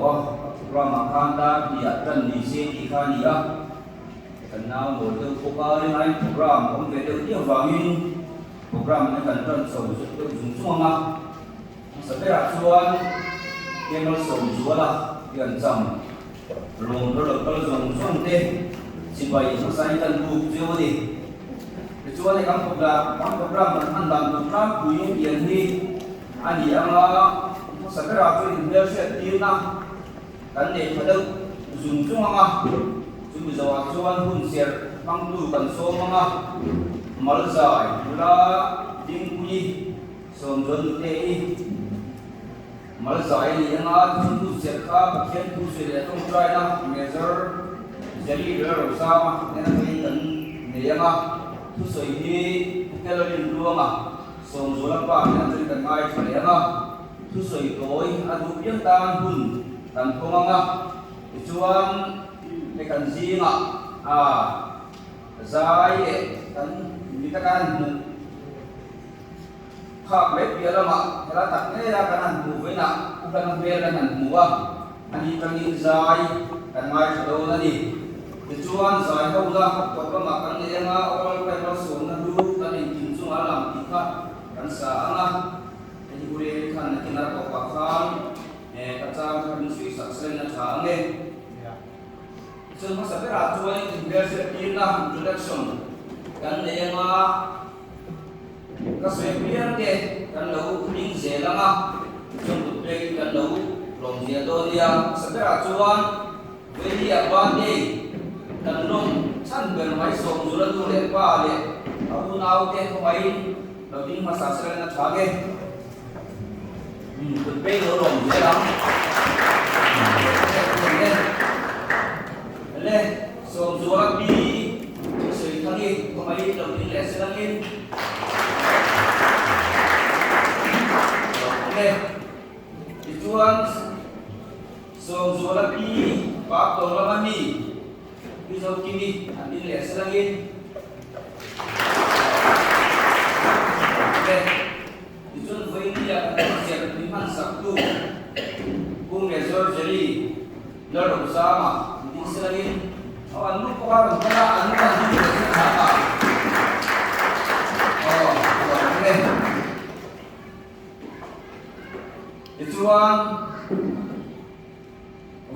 tawh a, a program ah khan dar hnih ah tan ni se tih kha a ni a, kan nau mawl deuh bawk a, ringain program awm ve deuh diau vangin program hi kan tan chho zut deuh zung zung ang a, hmasa berah chuan Kemal Sawmzuala piancham lawm ro lo kal zawng zawng te sipai hmasa in kan buk chiu a ni. Tichuan hei kan program kan program kan hman dan tur tlangpui pian hi a ni ang a, hmasa berah chuan inhmelhriat tirna kan nei tha deuh zung zung ang a, chumi zawhah chuan hun serh hmangtu kan sawm ang a, Malzai nula Dingpuii Sawmzawn nute i Malzai a ni ang a, tichuan hun serh kha Pathian thu sawi leh tawngtaina Major Jerry Lalrosama nen atangin kan nei ang a, thusawi hi Pu Kelawin Tluanga Sawmzuala pa nen atangin kan ngaithla leh ang a. Thusawi tawi a duh piang tan hun kan thawng ang a, tichuan he kan zingah a zai leh kan mi taka an hmuh phak mai piah lamah hela tak ngei a kan han hmuh vawiinah u hlana hmel kan han hmu a, ani tangin zai kan ngaithla dawn a ni. Tichuan zai ho la tawp lamah kan nei ang a, Oral Bible sawmna hlu kan inkim chungah a lang tih kha kan sa ang a. Hei ure khan nakin a tawpah khan ka chang kha min suih sak seng a tha ang e. Tichuan hmasa berah chuan inhmelhriat tirna, introduction, kan nei ang a, ka sawi piang te kan lo hming zel ang a, tichuan kut pekin kan lo lawm zel dawn nia. Hmasa berah chuan Veilia Birthday kan lawm chhan ber mai Sawmzula nu leh pa leh a unaute khawngaihin lo ding hmasa sela na tha nge? Umm kut pei lo lawm zel ang. Le Sawmzula pi thusawi thangi khawngaihin lo ding leh sela ngin. Le tichuan Sawmzuala pi pa tawng lama mi Pi Zokimi an ding leh selangin le tichuan vawiin ah kan hman min hman sak tu Pu Major Jerry Lalrosama an ding selangin aw an nu pawh a rawn kal a an nu an ding leh sel chak a aw le. Tichuan,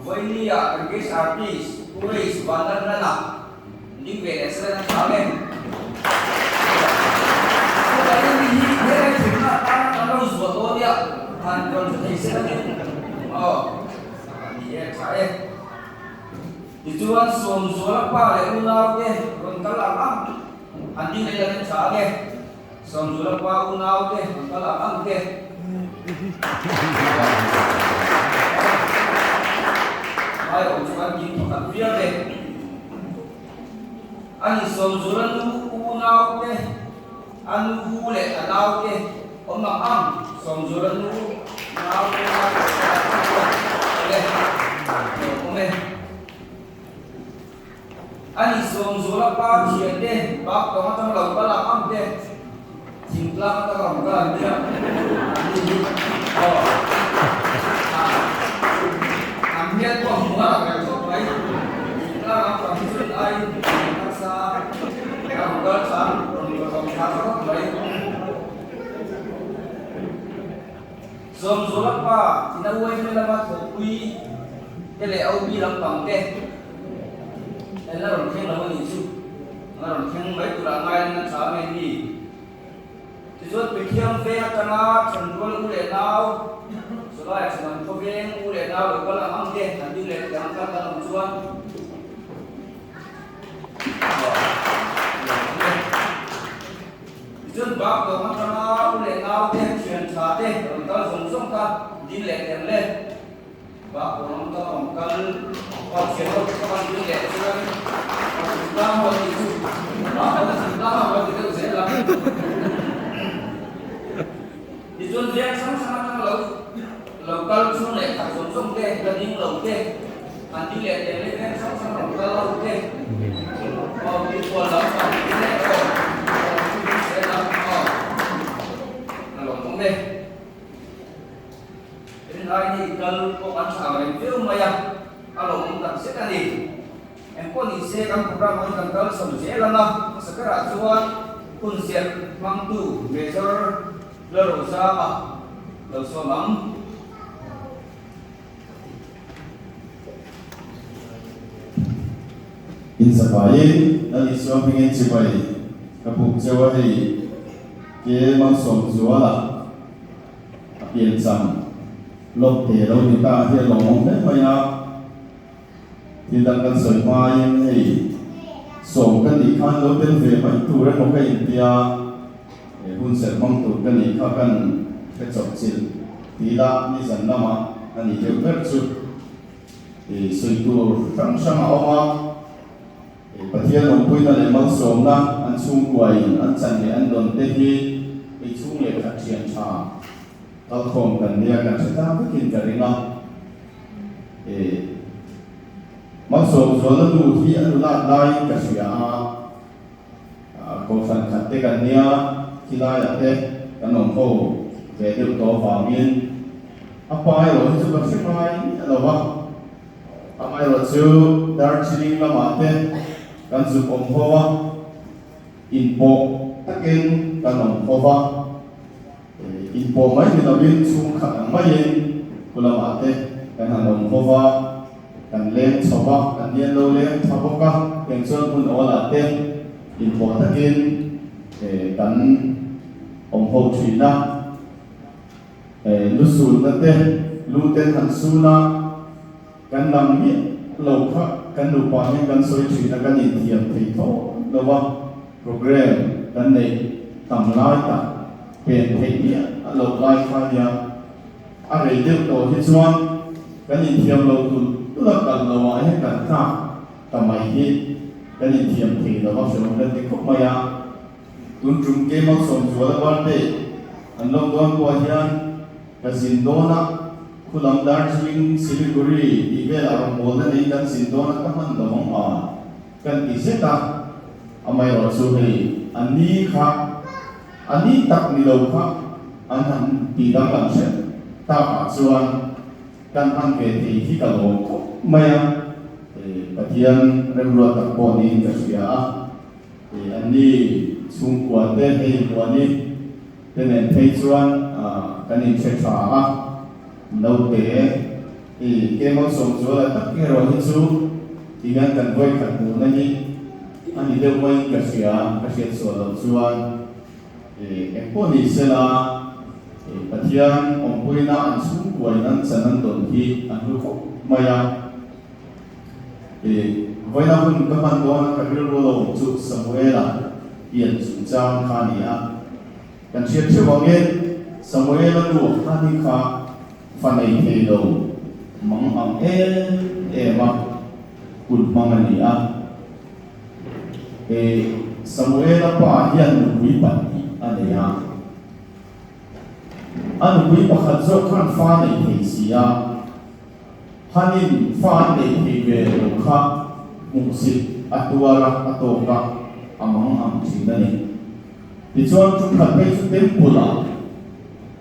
vawinia kan guest artist Pu Race Vanlalhlana ding ve leh sela na tha nge? Chuvangin mi hi helai thimna atana kan lo zuah dawn nia, han rawn hre thei sela nin aw ni e tha e. Tichuan, Sawmzuala pa leh unaute rawn kal ang ang han ding leh la nin tha nge? Sawmzula pa unau te an kal ang ang te. Ai awm chu kan kim pakhat viau e. Ani Sawmzula nu unau te, a nu hu leh a nau te awm ang ang. Sawmzula nu nau te nau te le awm e. Ani Sawmzula pa thian te bak tawng atang lo kal ang ang te thingtlang atang rawn kal an nia an ni hi aw an hmel pawh hmuh a lang reuh khawp mai thingtlang ang pang hi chuan ai taksa a rawn kal tha rawn rawn tha tha khawp mai. Sawmzula pa ina uaime lama thawhpui te leh OB lampang te en la rawn thleng lo a nih chu, la rawn thleng mai turah ngai in a tha nge ni? Tichuan Puithiam veng atanga thenrual u leh nau, chulaiah thenawm khaw veng u leh nau lo kal ang ang te an ding leh teh ang kal kan awm chuan Tichuan bak tawng atanga u leh nau te, thian tha te rawn kal zawng zawng kha ding leh teh ang le. Bak tawng atanga rawn kal aw thian ho te kha ding leh chuan thingtlang ho an tih chu bak tawng a thingtlang ho an ti deuh zel a. Tichuan veng hrang hrang atanga lo lo kal chhung leh khat zawng zawng te, la ding lo te, an ding leh teh leh veng hrang hrang rawn kal ho te, aw tuikual lam pang te leh aw aw chu ding zel a aw a lawmawm e. Rin ai ni kal pawh an tha ang reng viau mai. zet a ni. Engpawh ni se kan program ang hi kan kal chho zel ang a, hmasa berah chuan hun serh hmangtu Major Lalrozama lo sawm ang. Inzavaiin Lal Isua hmingin chibai ka buk cheu a hei ke Malsawmzuala a piancham lawk te lo ni ta hi a lawmawm hle mai a, thil dang kan sawi hmain hei sawm ka nih khan lo tel ve mai tur emaw ka intia hun serh hmang tur ka nih kha kan hre chawp chilh tih lah nizan lamah a ni deuh ber chu. I sawi tur hrang hrang a awm a, Pathian awmpuina leh malsawmna an chhungkuain an chan leh an dawn te hi ei chhung leh khat thian tha kalkhawm kan nia kan hre tlang vekin ka ring a. I malsawm zualna nu hi a nulat laiin ka hria a, Kohhran khat te kan nia, khilaiah te kan awm ho ve deuh tawh avangin a pa erawh hi chu ka hre ngai miah lo va, amaherawh chu Darjeeling lamah te kan zuk awm ho a, inpawh takin kan awm ho va, inpawh mai ni lovin chhungkhat ang maiin khu lamah te kan han awm ho va. Kan leng chho va, kan lian lo leng tha bawk a, eng chuan hmun awlah te inpawh takin kan awm ho thin a. Lu sunna te, lu ten han sun a, kan lang miah lo kha kan nupa hian kan sawi thin a, kan inthiam thei tho lo va, program kan neih tam lai tak pen theih miah loh lai kha nia. A rei deuh tawh hi chuan kan inthiam lo tulh tulh a, kal lo ah hian kan tlak ta mai hi kan inthiam thei lo a, hreawm kan ti khawp mai a. Tun tum Kemal Sawmzuala birthday an lawm dawn pawh hian ka zin dawn a, khulam Darjeeling, Siliguri tih velah rawngbawlna nei kan zin dawn a ka hman lo ang a kan ti zet a, amaherawh chu hei a ni kha A ni tak ni lo kha an han tih danglam hrep takah chuan kan hman ve thei hi ka lawm khawp mai a, Pathian remruat tak pawh niin ka hria a, an ni chhungkua te hei Muani te nen phei chuan kan inhre tha a, naute i Kemal Sawmzuala tak erawh hi chu tihian kan vawikhat hmuhna hi A ni deuh maiin ka hria, ka hriat sual loh chuan eng pawh ni sela Pathian awmpuina an chhungkuain an chan an dawn hi an hlu khawp mai a. Vawiina hun ka hman dawn a ka rilru lo awm chu Samuela pian chungchang kha a ni a. Kan hriat theuh angin Samuela nu Hani kha fa nei thei lo mang ang em em a kut hmang a ni a. He Samuela pa hian nupui pahnih a nei a. A nupui pakhat zawk khan fa nei thei si a, Hanin fa an nei thei ve lo kha hmuhsit a tuar a, a tawk a, a mang ang thin a ni. Tichuan ṭumkhat phei chu temple ah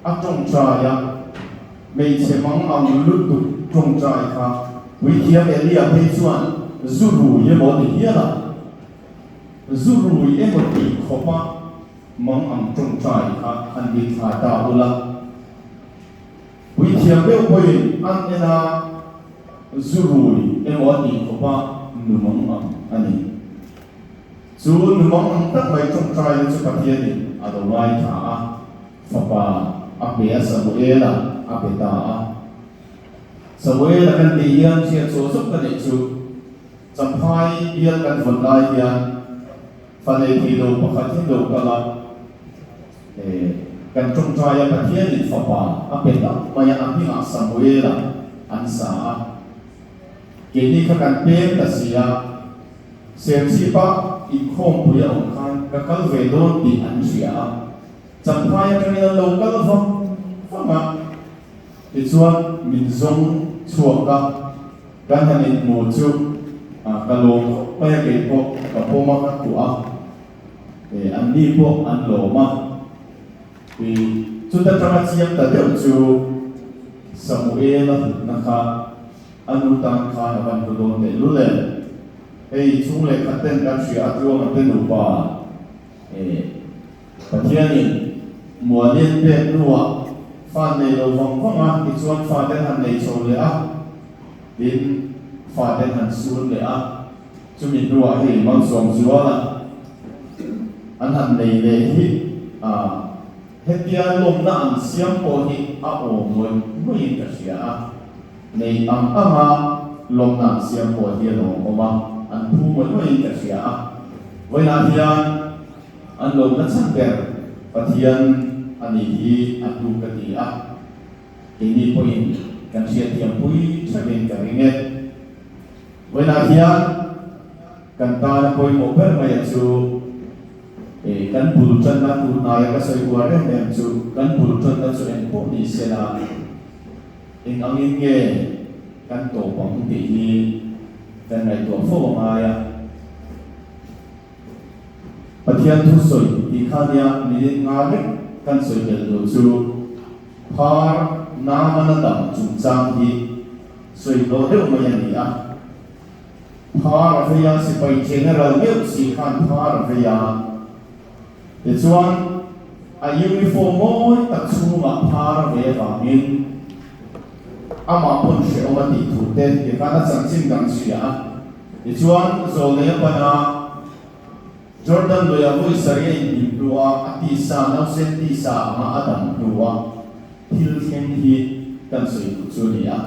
a ṭawngṭai a, hmeichhe mang ang lutuk ṭawngṭai kha puithiam Elia phei chuan zu rui emaw ti hial a, zu rui emaw tih khawpa mang ang ṭawngṭai kha han mitthla ta ula. Puithiam deuh pawhin an en a, zu rui emaw a tih khawpa nu mang ang a ni. Chu nu mang ang tak mai ṭawngṭaina chu Pathianin a lo ngaithla a, fapa a pe a, Samuela a pe ta a. Samuela kan tih hian hriat chhuah zawk ka neih chu, Champhai bial kan vawn lai hian fa nei thei lo pakhat hi lo kal a, kan ṭawngṭai a, Pathianin fapa a pe tak mai a, a hmingah Samuela an sa a. Keini kha kan peng ta si a. Serchhipa inkhawmpui a awm khan ka kal ve dawn tih an hria a, Champhai atangin an lo kal vang vang a, tichuan min zawng chhuak a, kan han inhmu chu ka lawm khawp mai a, kei pawh ka pawm a, ka kuah a, anni pawh an lawm a, chuta tanga chiang ta deuh chu Samuela hutna kha. A nu tan khan a van hlu dawn teh lul em? Hei chhung leh khat ten kan hria a tluang a te nupa eh Pathianin mualin pek hnuah fa nei lo vang vang a tichuan fa ten han nei chho leh a tin fa ten han sun leh a chumi hnuah hei Malsawm Zuala an han nei leh hi ah Hetia lawmna an siam pawh hi a awm ngawih ngawih in ka hria a, nei ang anga lawmna an siam pawh hi a lawmawm a, an phu ngawih ngawih in ka hria a. Vawiinah hian an lawmna chhan ber Pathian a nih hi a hlu ka ti a, keini pawhin kan hriatthiam pui theuhin ka ring e. Vawiinah hian kan tana pawimawh ber mai a chu. E, kan bul tanna tur hnaia ka sawi uar em em chu kan bul tanna chu eng pawh ni se la, eng angin nge kan tawp ang tih hi kan ngaihtuah fo a ngai a. Pathian thu sawi tih kha nia minute nga lek kan sawi belh duh chu phar namana dam chungchang hi sawi hlawh deuh mai a ni a. Phar a vei a, sipai general meuh si khan phar a vei a. Tichuan, a uniform mawi tak chhungah phar a vei avangin amah pawn hrehawm a tih thu te ti khan a chanchin dang chhia a. Tichuan, Zawlnei a pan a, Jordan luia vawi sarih a inhnim hnu a, a tisa, nausen tisa anga a dam hnu a thil thleng hi kan sawi duh chu a ni a.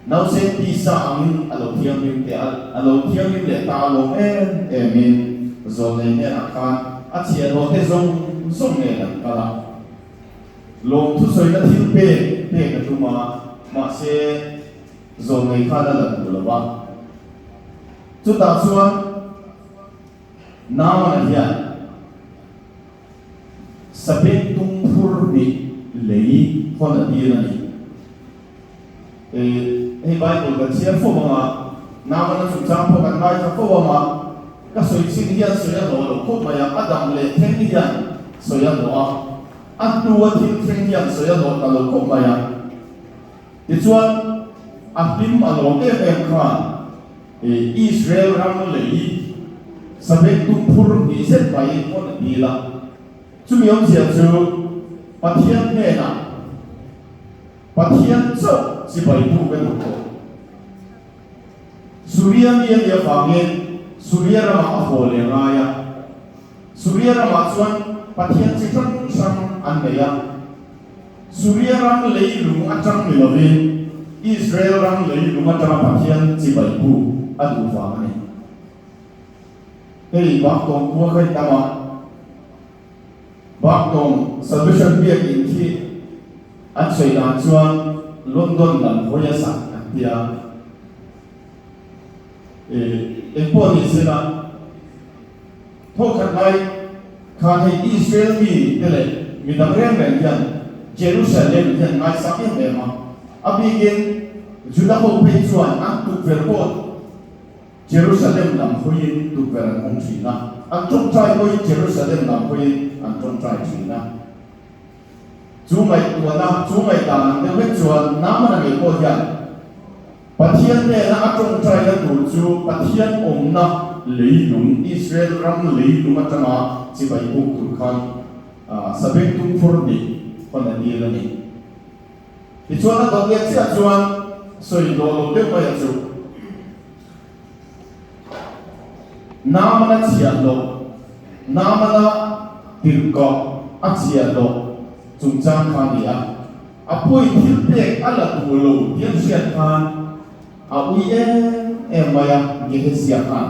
Nausen tisa angin a lo thianghlim teh a, a lo thianghlim leh ta alawm em emin zawlnei hnenah khan a chhiahhlawh te zawng zawng nen an kal a. Lawmthu sawina thil pek pek a tum a, mahse zawlnei khan a la duh lo a. Chutah chuan Naamana hian Sabeng tum phur hnih lei hawn a dil a ni. Hei Bible kan chhiar fo ang a, Naamana chungchang pawh kan ngaithla fo ang a, ka sawi chin hian sawi a hlawh lo khawp mai a, a dam leh thleng hian sawi a hlawh a, a hnua thil thleng hian sawi a hlawh ta lo khawp mai a. Tichuan, a hlim a lawm em em khan Israel ram lei Sabeng tum phur hnih zet mai hawn a dil a. Chumi awmzia chu Pathian hnenah Pathian chauh chibai buk a duh tawh. Suria mi a nih avangin Suria ramah a haw leh ngai a. Suria ramah chuan Pathian chi hrang hrang an nei a. Suria ram leilung atang ni lovin Israel ram leilung atanga Pathian chibai buk a duh vang a ni. Hei Baktawng khua kha i tam a. Baktawng Salvation Biakinn khi an sawi dan chuan London lam hawi a sak an ti a. Eng pawh ni se la, thawkhat lai khan hei Israel mi te leh mi dang reng reng hian Jerusalem hian ngaisak em em a. A bikin Juda ho phei chuan an tukverh pawh Jerusalem lam hawiin tukverh an hawng thin a, an tawngtai pawhin Jerusalem lam hawiin an tawngtai thin a. Chu ngaihtuahna, chu ngaihdan ang deuh vek chuan Naamana ngei pawh hian Pathian hnena a tawngtaina tur chu Pathian awmna leilung, Israel ram leilung atanga chibai buk tur khan Sabeng tumphur hnih hawn a dil a ni. Tichuan a dawt leh chiah chuan sawi dawh lo deuh mai a chu. Naamana chhiahhlawh, Naamana tirhkoh a chhiahhlawh chungchang kha a ni a. A puin thil pek a la duh lo tih an hriat khan a ui em em mai a, Gehezia khan.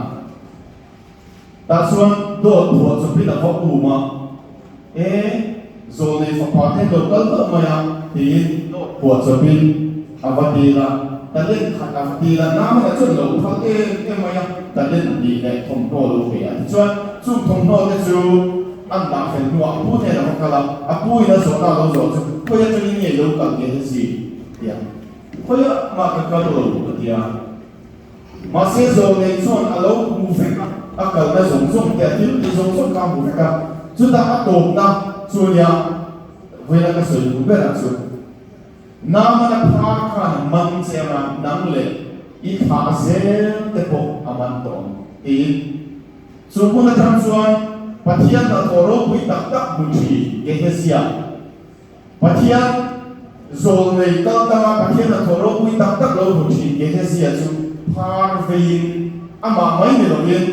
Tah chuan dawt phuah chawpin a va um a, E, Zawlnei fapa te lo kal hlauh mai a, tiin dawt phuah chawpin a va dil a, talent khat a va dil a, Naamana chuan lo phal em em mai a, talent hnih leh thawmhnaw lo pe a. Tichuan, chung thawmhnaw te chu an dah fel hnuah a pu hnenah a va kal a, a pu in a zawhna a lo zawh chu, Khawi atangin nge lo kal nge hezi? tia, Khawiah mah ka kal lo, a ti a. Mahse Zawlnei chuan a lo hmu vek a, a kalna zawng zawng te, a thil tih zawng zawng kha a hmu vek a. Chutah a tawpna chu nia, vawiin a ka sawi duh berah chu. Naamana phar khan a man che anga nang leh i thlah zel te pawh a man tawh ang, tiin. Chu hmun atang chuan Pathian hnathawh ropui tak tak hmu thin Gehezia, Pathian zawlnei kal tanga Pathian hnathawh ropui tak tak lo hmu thin Gehezia chu phar veiin amah mai ni lovin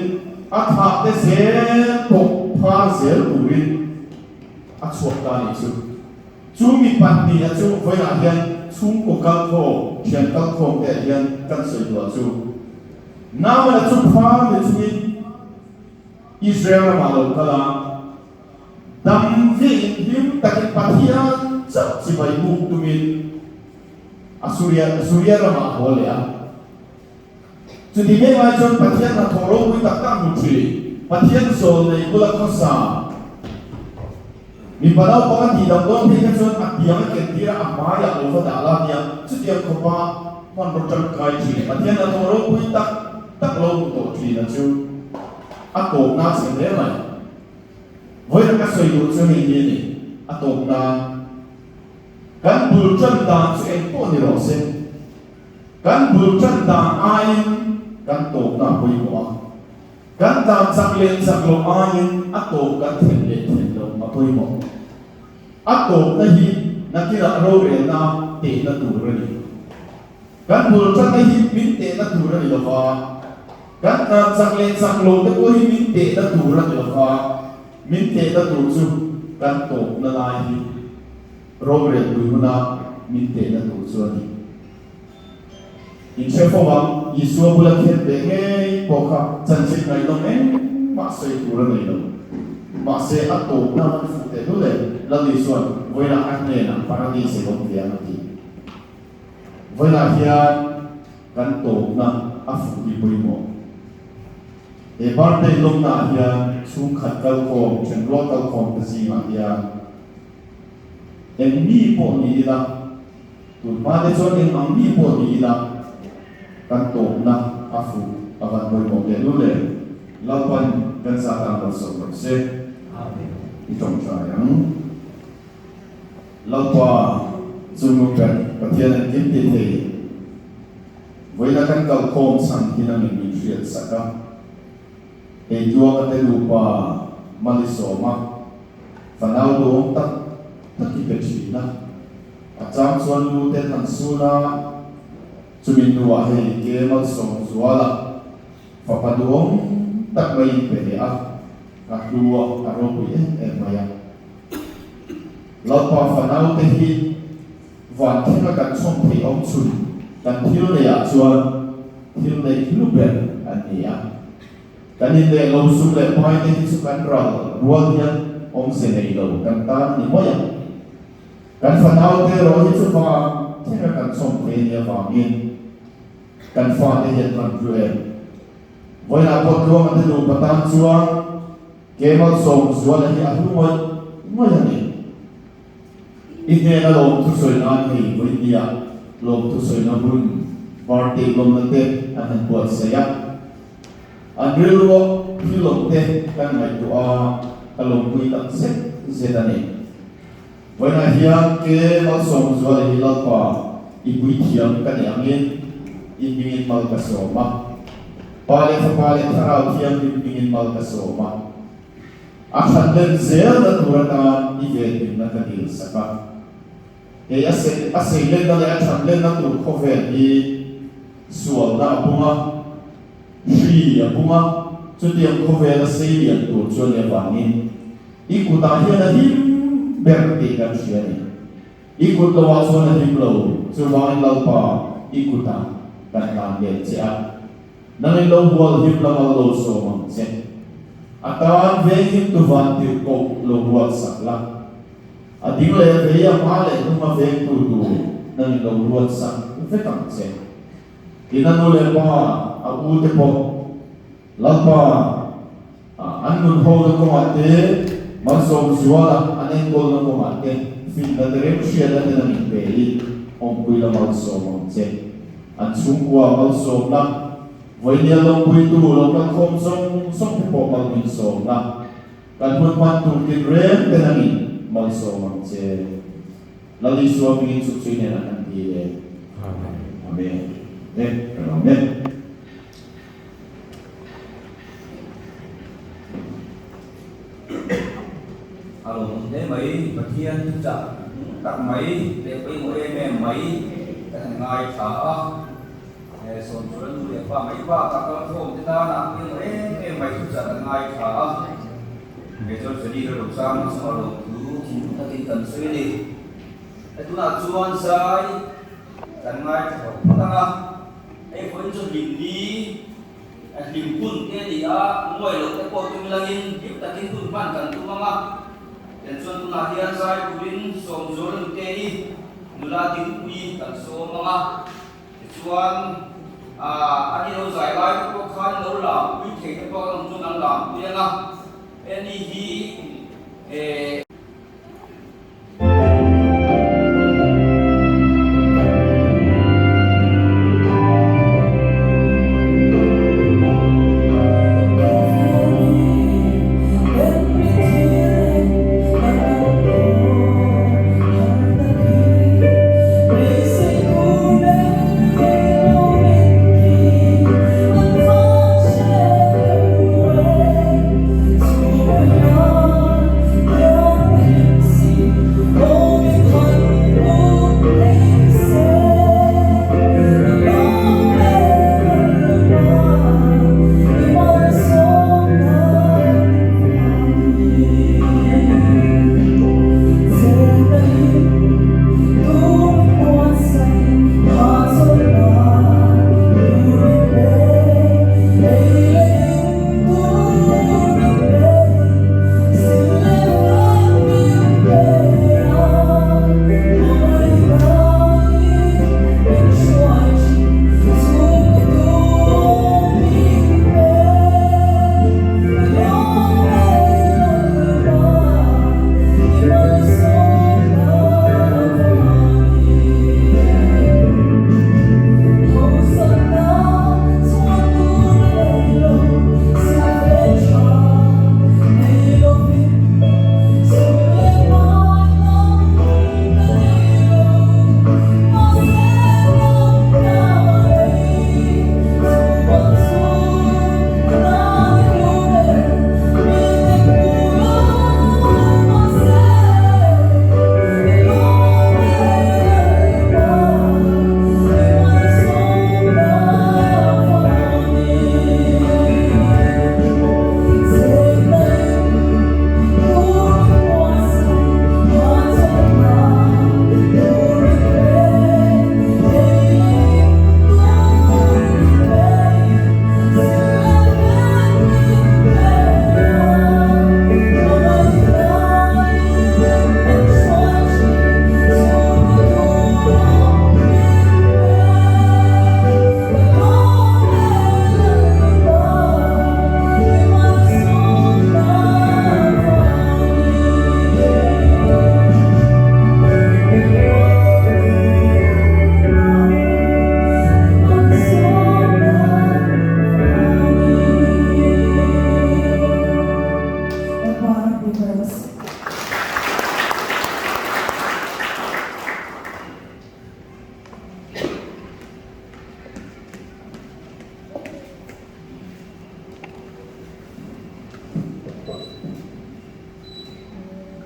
a thlah te zel pawh phar zel turin a chhuak ta a nih chu. Chu mi pahniha chu vawiinah hian chhungkaw kalkhawm, thian kalkhawm te ah hian kan sawi duah chu. Naamana chu phar ni chungin Israel ramah lo kal a, dam viahin hlim takin Pathian chauh chibai buk tumin a Suria Suria ramah a haw leh a. Chuti mek lai chuan Pathian hnathawh ropui tak tak hmu thin, Pathian zawl nei bula khawsa mipa naupang a tihdam dawn phei kha chuan a tiang a ken tir a, a hmaiah lo va dah la nia, chutiang khawpa hmanraw tangkai thin Pathian hnathawh ropui tak tak lo hmu tawh thin a chu a tawpna a chhe hle mai. Vawiin ka sawi duh chu hei hi a ni, a tawpna kan bul tan dan chu eng pawh ni rawh se. Kan bul tan dan aiin kan tawpna a pawimawh a, kan dan chak leh chak loh aiin a tawp kan thlen leh thlen loh a pawimawh. A tawpna hi nakinah rorelna tehna tur a ni. Kan bul tanna hi min tehna tur a ni lo va, kan dan chak leh chak loh te pawh hi min tehna tur a ni lo va, min tehna tur chu kan tawpna lai hi Rorelpui huna min tehna tur chu a ni. In hre fo ang, Isua bula khen ve ngei pawh kha chanchin ngaihnawm engmah sawi tur a nei lo. Mahse, a tawpna man fuh teh lul e, Lal Isua'n vawiinah a hnenah Paradis ei awm ve ang a ti. Vawiinah hian kan tawpna a fuh hi pawimawh. He birthday lawmnaah hian chhungkhat kalkhawm, thenrual kalkhawm te zingah hian, Eng mi pawh ni ila, tun hma te chuan eng ang mi pawh ni ila, kan tawpna a fuh a van pawimawh teh lul e. Lalpan kan zah tan malsawm rawh se. I tawngtai ang. Lalpa chungnung ber Pathian an kim ti thei. Vawiina kan kalkhawm chhan hi nangin min hriat sak a. Kei Tluanga te nupa Malisawma fanau duhawm tak tak hi pe thin a, a chang chuan lu ten han sun a, chumi hnuah hei ke Malsawm Zuala fapa duhawm tak mai in pe leh a, a hlu a, a ropui em em mai a. Lalpa fanau te hi van thleng a kan chhawm theih awm chhun kan thil neih ah chuan thil neih hlu ber an ni a. Kan in leh lo sum leh pai te hi chu kan ral rual hian awmze nei lo kan tan ni mai a. Kan fanau te erawh hi chu van thleng a kan chhawm thei a nih avangin kan fate hian kan hlu em. Vawiinah pawh Tluanga te nupa tan chuan Ke Malsawm Zuala hi a hlu ngawih ngawih a ni. I hnena lawmthu sawi nan hei vawinia lawmthu sawina hun birthday lawmna te an han buatsaih a. An rilruah thil lawm te kan ngaihtuah a, ka lawmpui tak zet zet a ni. Vawiinah hian Ke Malsawm Zuala hi Lalpa i puithiam ka nih angin i hmingin mal ka sawm a. Pa leh Fapa leh Thlarau Thianghlim hmingin mal ka sawm a. A that len zelna tur atan i venhimna ka dil sak a. Kei a sei a sei lenna leh a that lenna tur khawvel hi sualna a pung a, hri a pung a, chutiang khawvel a sei lian tur chu a ni avangin i kutah hian a him ber tih kan hria a ni. I kut loah chuan a him lo, chuvangin Lalpa i kutah kan tan let che a. Nangin lo hual him la mal lo sawm ang che. A tan veng him tu van tirh koh lo ruat sak la. A ding leh vei a hma leh hnung a veng tu tur nangin lo ruat sak vek ang che. Tin a nu leh pa, a u te pawh Lalpa an nun ho na kawngah te, malsawm zuala an enkawl na kawngah te finna te remhriatna te nangin pe in awmpui la malsawm ang che. An chhungkua malsawmna, vawinia lawmpuitu lo kal khawm zawng zawng te pawh mal min sawmna, kan hun hman tur tin reng te nangin malsawm ang che. Lal Isua hmingin chukchui hnenah kan. dil e. Amen. E, ka lawm e. A lawmawm hle mai, Pathian thuchah tak mai leh pawimawh em em mai kan han ngaithla a. Sawmchula nu leh pa mai bakah kalkhawm te tana pawimawh em em mai thuchah kan ngaithla a. Major Feli rilru chang chunga lawmthu thinlung takin kan sawi a ni. Tunah chuan zai kan ngaithla tawh phawt ang a, hei vawiin chu hlim ni, hlim hun te a ni a, nguai loh te pawh tum ilangin hlim takin hun hman kan tum ang a. Tichuan tunah hian zai turin Sawmzuala nute i nula dingpui kan sawm ang a. Tichuan, a ni lo zai lai te pawh khan lo lampui thei te pawh an awm chuan an lampui ang a, heni hi eh.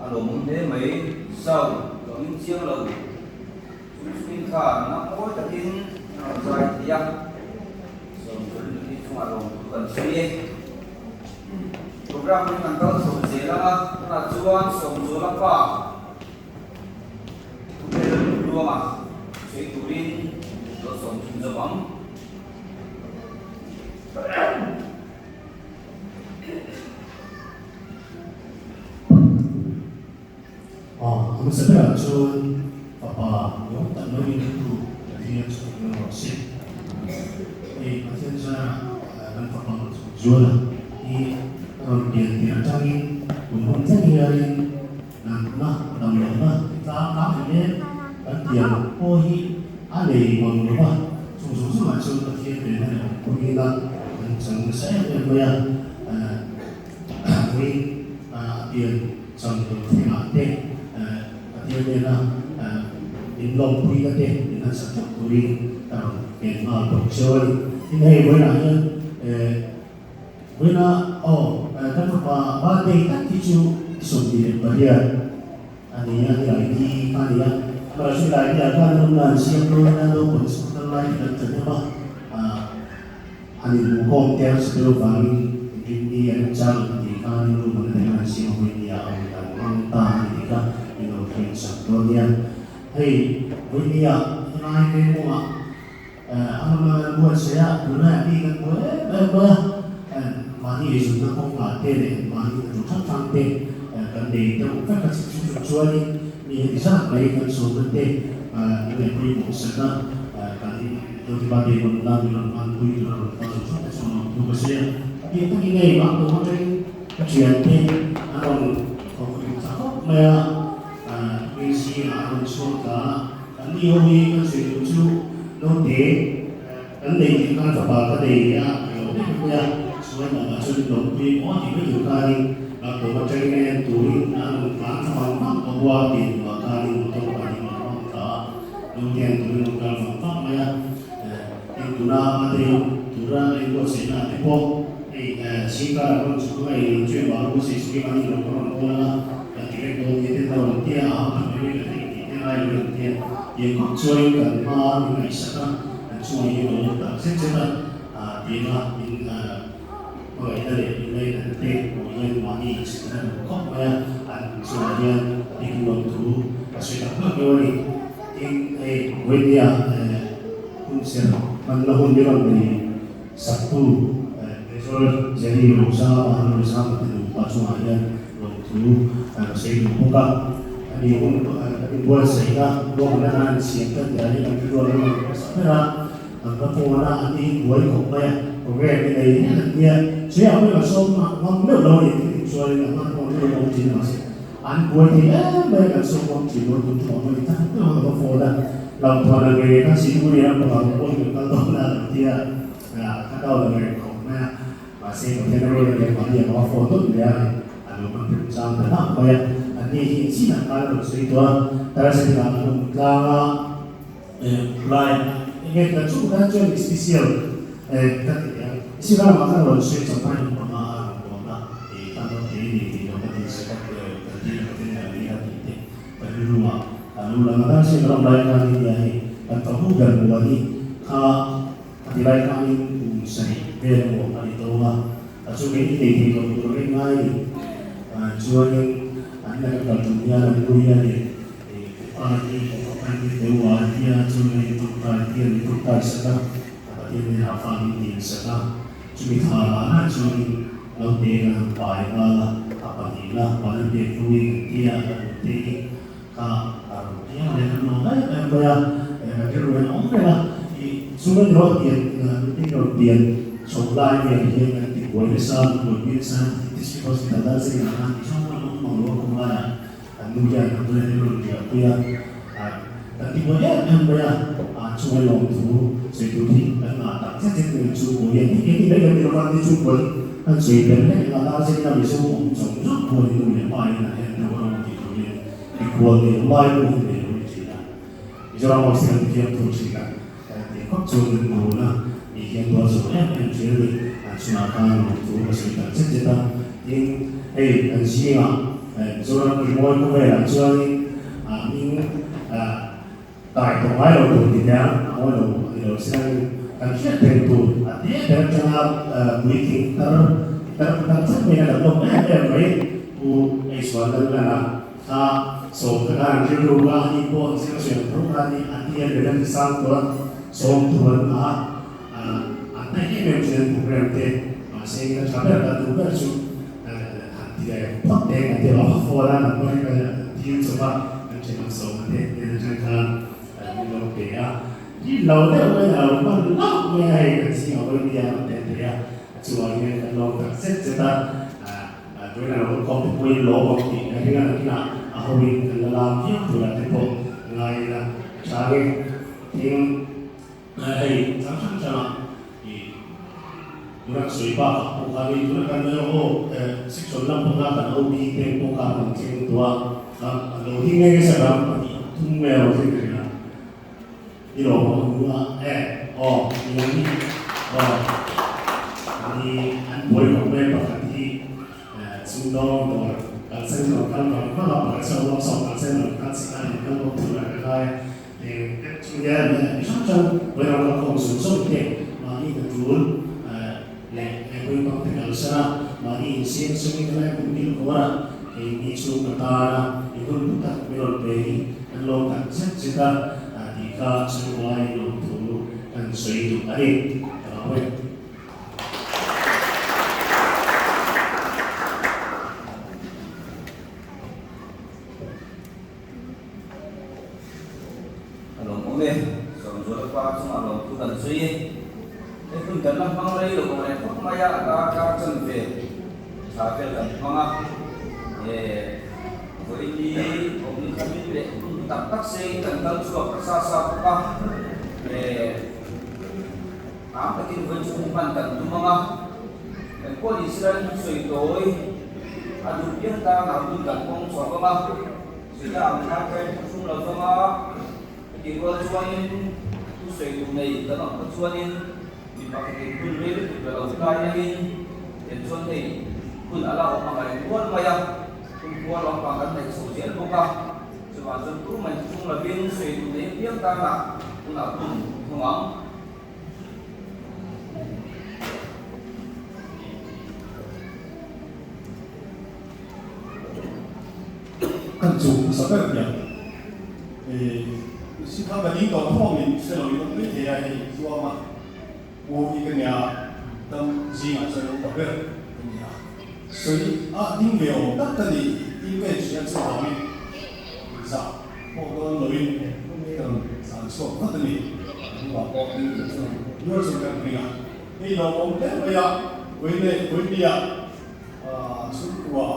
A lawmawm hle mai, Zau lawmin chiang lo chung chungin khan nang mawi takin a rawn zai thei a, Sawmzul nupui chungah lawmthu kan sawi e. Program hi kan kal chho zel ang a, tunah chuan Sawmzula pa Thupel Luanga sawi turin lo sawm chhun zawk ang. Aw, a hmasa berah chuan fapa ni awm tak maiin tu Pathian chu ka ring rawh se. Hei Pathian zarah kan fapa Zuala hi a rawn pian tir atangin kum hun thleng hianin natna, damlohna ti tlang tlang em em kan tiang pawh hi a nei mang lo va, chung zawng zawngah chuan Pathian nena leh awmpuiin a kan chang nasa em em mai a. Vawiin a pian cham tur thlengah te Pathian nena min lawmpuina te min hman sak theuh turin ka rawn ngen nghal bawk cheu a ni. Tin hei vawiinah hian eh vawiina aw kan fapa birthday tak hi chu 28 a ni a, nilai ni kha a ni a. Amaherawhchu nilai ni ah khan hun an siam dawn a, naupang school kal lai te kan tla hnem a, ah han inhmuhkhawm te a hre deuh vangin rinni a remchang ang tih khan room an la an siam a, vawiin ah a hun an hmang ta a ni tih kha min lo hriat sak dawn nia. Hei vawiin ah helai vengmawngah a rawn an buatsaih a, tunlaiah mi kan buai em em mai a, mahni eizawmna kawngah te leh mahni hnathawh hrang hrang te kan nei deuh vek a, chhip chhip chuanin mi heti zat mai kan sawmna te min ngaih pawimawh sak a, kan Dawtipa te rawn la min rawn hmanpui tur a rawn kal zawk zawk te chuan lawmthu ka sawi a, a pian takin hei mah tum atangin ka thiante an rawn thawk rim ta khawp mai a, tukin zingah an rawn chhuak ta a, kan ni ho hi kan sawi duh chu naute kan nei tih khan fapa ka nei leh a ti lo vek mai a, chuan mah chuan lawmpui maw tih mai tur khanin mah tum atangin a en turin an rawn tlan thla vang vang bawk a, tih hnuah khanin motor pahnih an hmang ta a. Lungtiang turin an kal vang vang mai a, tin tuna a deu tura a inbuatsaihna te pawh hei zingkar a rawn chhuk anga ei lo chu engvah rawng sei chhuk in an ilo ka rawn bawl anga kan ti vek dawn nia ten a rawn tia a hau tak mai mai ka thei tih te ngai lo in tia tiang khawp chuanin kan hma min ngaihsak a kan chungah hian lo awm tak zet zet a tianga min hmangaihna leh min ngaihna te pawh hian mahni inchhitna a duh khawp mai a, an chungah hian a dik lo thu ka sawi tak tak deuh a ni. Tin, hei Vawinia hun ser hmanna hun hi rawn nei saktu Major Jerry Rozama, Rozama te nupa chungah hian lawmthu ka sawi duh bawk a. Ani hun kan inbuatsaihna ruahmanna khan an siam tlat tih ah hian kan thluak a rawn hmasa ber a. An va pawn a, an in buai khawp mai a, program hi nei reng an nia, chei ah pawhin a sawm ngam meuh lo a ni tih chuanin a hman pawh an rawn awm thin a mahse an buai thei em mai a kan sawm ngam thin lo tun thu ang a ni tak deuh a ka va phone a, lamthuan ang ngei kha Siliguri ram pakhat ah pawhin kan kal dawn a lo tia, ka down ang reng khawp mai a, mahse Pathian a rawn a nia mahni a ka va phone dawt leh a, a lo hman rem chang ta hlauh mai a, an ni hi chin ah khan a rawn sawi tawh a, Tarset ah an awm tlang a. Lai enge ka chu kha chuan special ka ti ang si lamah khan rawn sawi chawp a in panga a rawn bawm a i ka lo ti ni tih lo ka ti se ka ka ti ka ti ka ti ka ti te ka rilru ah a lo lang a dar se ka ram lai khan in nia hei kan fa hu ber mu a hi kha a ti lai khan in kum sarih vel maw a ni tawng a a chu kei ni nei thei lo tur reng ngai ni chuan in an la ka kal tum hian an nu hian in An nu hian a bula hi rawn riah pui a, kan ti buai em em mai a, an chunga lawmthu sawi tur hi kan ngah tak zet zet mai chu buai hian hei ti mai kan ti lova ti chu buai an sawi ber hlek eng a dar zet ina Mizo awm zawng zawng pawh hi nu leh pa in an en deuh a rawn ti tur hian mikhual nei lo lai pawh hi nei lo ni thin a, Mizoram ho siam thiam tur thin a ti khawp chuan kan bun a, mi hian tuar zawh em em thin a ni, an chungah khan lawmthu ka sawi tak zet zet a, tin hei kan zingah Mizoram rimawi khawvelah chuanin hming dai tawh ngai lo tur ti nia a ngawi lo a ni lo siangin kan hriat reng tur a te ber atanga puitling tar tar tar thleng mai hian an lawm em em mai Pu Eisual Lalnana kha sawm ka khan rilru a ani pawh an zir chian tho kha ani a ti a leh a ti sang tawh a sawm thu an ngah a an hnaih em em thin an program te mahse ka tha ber ka duh ber chu han ti leh phawt te kan ti a phone a number hi ka dil chawp a kan then ang sawm te hnen atang khan min lo pe a hi lo deuh mai a lo hman hlauh mai a hei kan zingah pawh India an rawn tel thei a chuan hian kan lawm tak zet zet a. Tuna lo kawp te pawhin lawm ang tih ka ring a, nakinah a hoin kan la lam viau turah te pawh ngai ila a tha nge. Tin, hei chang hrang hrangah i tuna ka sawi bakah pawh khan hei tuna kan aw section lam pawh kha kan OB te pawh kha an rawn thleng tawh a, lo hi nge nge sa ram 2 3 nge a rawn thleng thei a. I lo haw hnu a e aw i lo ni aw ni an buai khawp mai pakhat hi sumdawng dawr kalsan dawr kal vang vang a pakhat chuan workshop kalsan dawr kal chik a in kal bawk thur a ka ngai a eng chu nia mi hrang hrang vawi ram kal khawm zawng zawng te mahni hna tul leh vawi bang te kalsan a mahni insiam chungin helai hmun kil khawr a keini chu ka tan a i hun hlu tak min rawn pe hi kan lawm tak zet zet a tih kha chu uai lawmthu kan sawi duh a ni. Ka lo e. A lawmawm e, Sawmzuala pa chungah lawmthu kan sawi e. Hei hun kan la hmang rei lo ang reng khawp mai a, darkar chanve tha vel kan hmang a. Vawiin hi awmni khamin leh hun tak tak sengin kan kal chhuak ta sa sa bawk a. Am takin vawiin chu hun hman kan tum ang a. Engpawh Israel thusawi tawi a duh piang tan a hun kan kawng chhuak ang a. Chutah ang khan ka en thung lo vang a, heti rual chuanin thusawi duh nei kan awm kha chuanin mi pakhatin hun rei lutuk la lo tlai nangin en chuan hei hun a la awm a ngaih rual mai a, hun puar lampang kan neih chho zel bawk a, chuvang chuan tumah in thung lovin sawi duh nei apiang tanah hunah hun thung ang. Kan chu hmasa ber hian si kha ka ding tawh thawm in hre lo in awm mai thei a hei tluang a u hi ka nia dam zingah chuan upa ber ka ni a sawi a ding ve awm tak ka ni tih ka inhria chuvangin zah pawh dawn lo in ka rawn tlan chhuak vat a ni hnungah pawh ding tur chuan nual chuan kan ring a hei lo awm hle mai a vawiin vawiin Chhungkua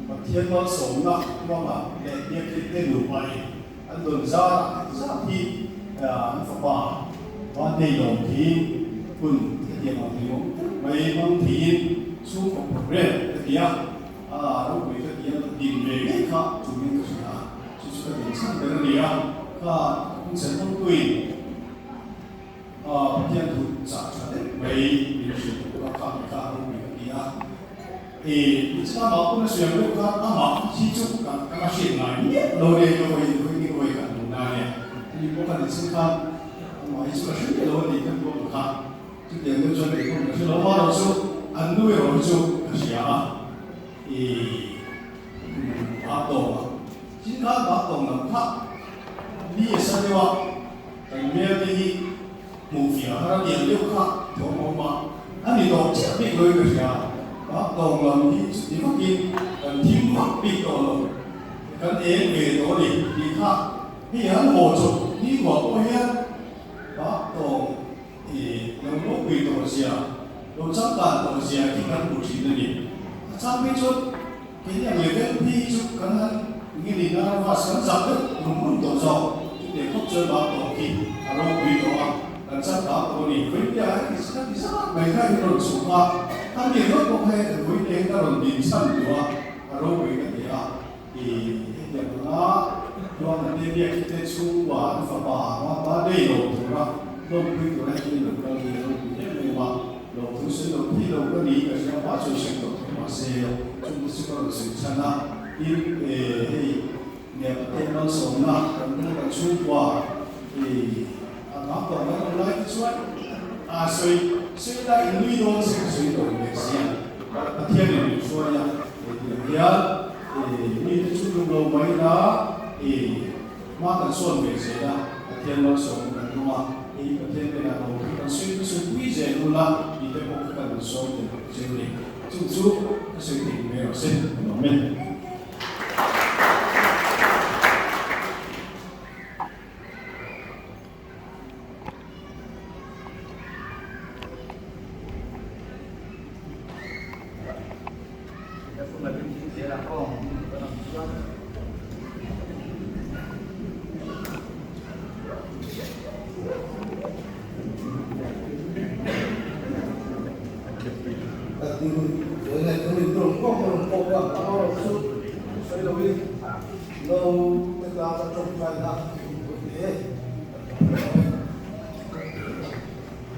Pathian malsawmna hmanga leh biakinn te nupa in an dawn zarah heti zat hi an fapa Vantei lawm thiin hun hetiang ang hlimawm tak mai hmang thiin chhungkaw program ka ti a, ropui ka ti a, din ve ngei kha chungin ka hria a, chu chu ka din chhan ber a ni a, kha kawngchhe hmangtuin Pathian thu chah tha deuh mai min hrilh duh a, kha mi kha ropui ka ti a. I michina mah pawn a siam deuh khan amah hi chu ka ka la hriat ngai miah lo nia i ka vawi vawi ni vawi khat hmuh na nia. Ani pawh khan nichin khan amah hi chu ka hre miah lo a tih khan pawh ka kha chutiang deuh chuan kei pawh ka hre lo amaherawh chu an nu erawh hi chu ka hria a. I a tawng a, chin khan a tawng lam kha mi a sa deuh a. Kan hmel te hi hmuh fiah har a niang deuh kha thawm a awm a, a ni tawh chiah bik loin ka hria. Bak tawng lam hi chuti vakin kan thim vak bik tawh lo, kan eng ve tawh a ni tih kha hei an haw chawp ni kuah pawh hian bak tawng i lo ropui tawh zia, lo changkan tawh zia khi kan hmu thin a ni. A chang phei chuan Kei ang level phei hi chu kan han nge ni nervous kan zak deuh rum rum tawh zawk. Chutiang khawp chuan bak tawh khi a ropui tawh a, kan chak bak tawh a ni. Vawitea heti ka ti zat mai kha hi rawn chhuk a, a mi rawt bawk hei vawitea hi ka rawn din chhan duh a, a ropui ka ti a. I hetiang anga tluang an te biak hi te chhungkua an fapa mapa nei lo tura lawmpui tura heti lo kal hi a ropui em em a. Lo thu sawi lo thei lo ka ni, ka hria pa chu hre tawh thei mahse chungte chu ka rawn sawi chhan a, tin hei nia Pathian malsawmna kan ring kan chhungkua i a vang tawh mai lo lai te chuan a sawi sawi lai in nui dawn se ka sawi tawh leh si a, Pathian in min hruai a hei tiang hian mite chu tum lo mai la i Hma kan sawn ve zel a, Pathian malsawmna kan tum a, hei Pathian hnenah lo thu kan sawi ka sawi pui zel ula tih te pawh kha kan rawn sawi tel bawk cheu ni. Chung chu ka sawi thei mai rawh se, ka lawm e.